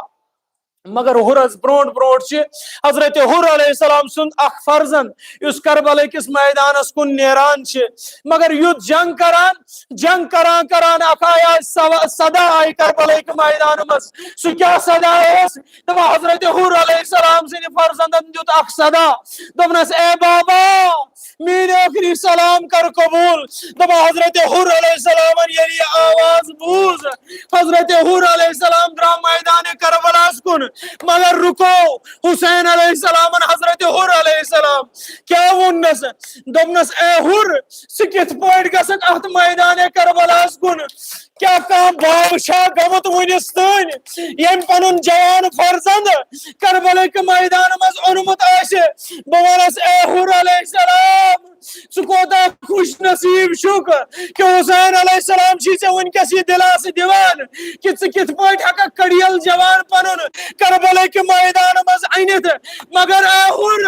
مگر حُرس برونٛٹھ برونٛٹھ چھِ حضرت حُر علیہ السلام سُنٛد اکھ فرزند، یُس کربلہ کِس میدانس کُن نیران چھِ، مگر یُتھ جنگ کران، جنگ کران کران اکھ آیہِ آز سوا-، صدا آیہِ کربلہ کہِ میدان منٛز۔ سُہ کیٛاہ صدا اوس؟ دپان حضرت حُر علیہ السلام سٕنٛدِ فرزندن دیُت اکھ صدا، دوٚپنس، "اے بابا، میٲنۍ ٲخری سلام کر قبول۔" دپان حضرت حُر علیہ السلامن ییٚلہِ یہِ آواز بوٗز، حضرت حُر علیہ السلام درٛاو میدان کربلاہس کُن، مگر رُکو حسین علیہ السلامن حضرت حُر علیہ السلام۔ کیٛاہ ووٚننس؟ دوٚپنس، "اے حُر، ژٕ کِتھ پٲٹھۍ گژھکھ اتھ میدان کربلاہس کُن؟ کیٛاہ کانٛہہ باب چھا گوٚمُت وُنِس تام، ییٚمۍ پنُن جوان فرزند کربلہ کہِ میدان منٛز اوٚنمُت آسہِ؟" بہٕ ونس، اے حُر علیہ السلام، ژٕ کوتاہ خوش نصیب چھُکھ کہِ حسین علیہ السلام چھی ژےٚ وٕنکیٚس یہِ دِلاسہٕ دِوان کہِ ژٕ کِتھ پٲٹھۍ ہٮ۪ککھ کڑیل جوان پنُن کربلہ کہِ میدان منٛز أنِتھ۔ مگر اے حُر،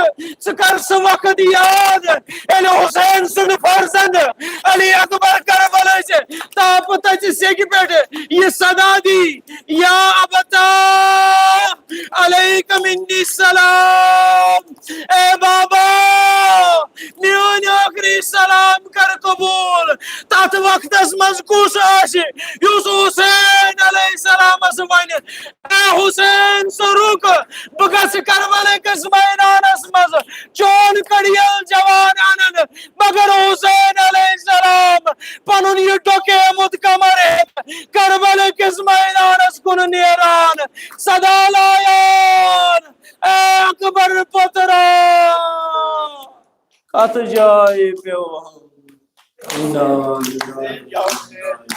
ژٕ کر سُہ وقت یاد، ییٚلہِ حسین سُنٛد فرزند علی اکبر کربلہٕچ تاپہٕ تژِ سیٚکہِ پٮ۪ٹھ یہِ صدا دی، "یا ابتا، علیک منی السلام، اے بابا، میون ٲخری سلام کر قبول۔" تتھ وقتس منٛز کُس آسہِ یُس حسین علیہ السلامس ونہِ، "اے حسین، ژٕ رُک، بہٕ گژھٕ کربلہ کِس میدانس منٛز چون کڑیل جوان انن۔" مگر حسین علیہ السلام پنُن یہِ ڈۄکیمُت کمر ہیٚتھ کربلہ کِس میدانس کُن نیران، صدا لایان، "اے اکبر پترا، کتھ جایہِ پیوٚو ہم؟"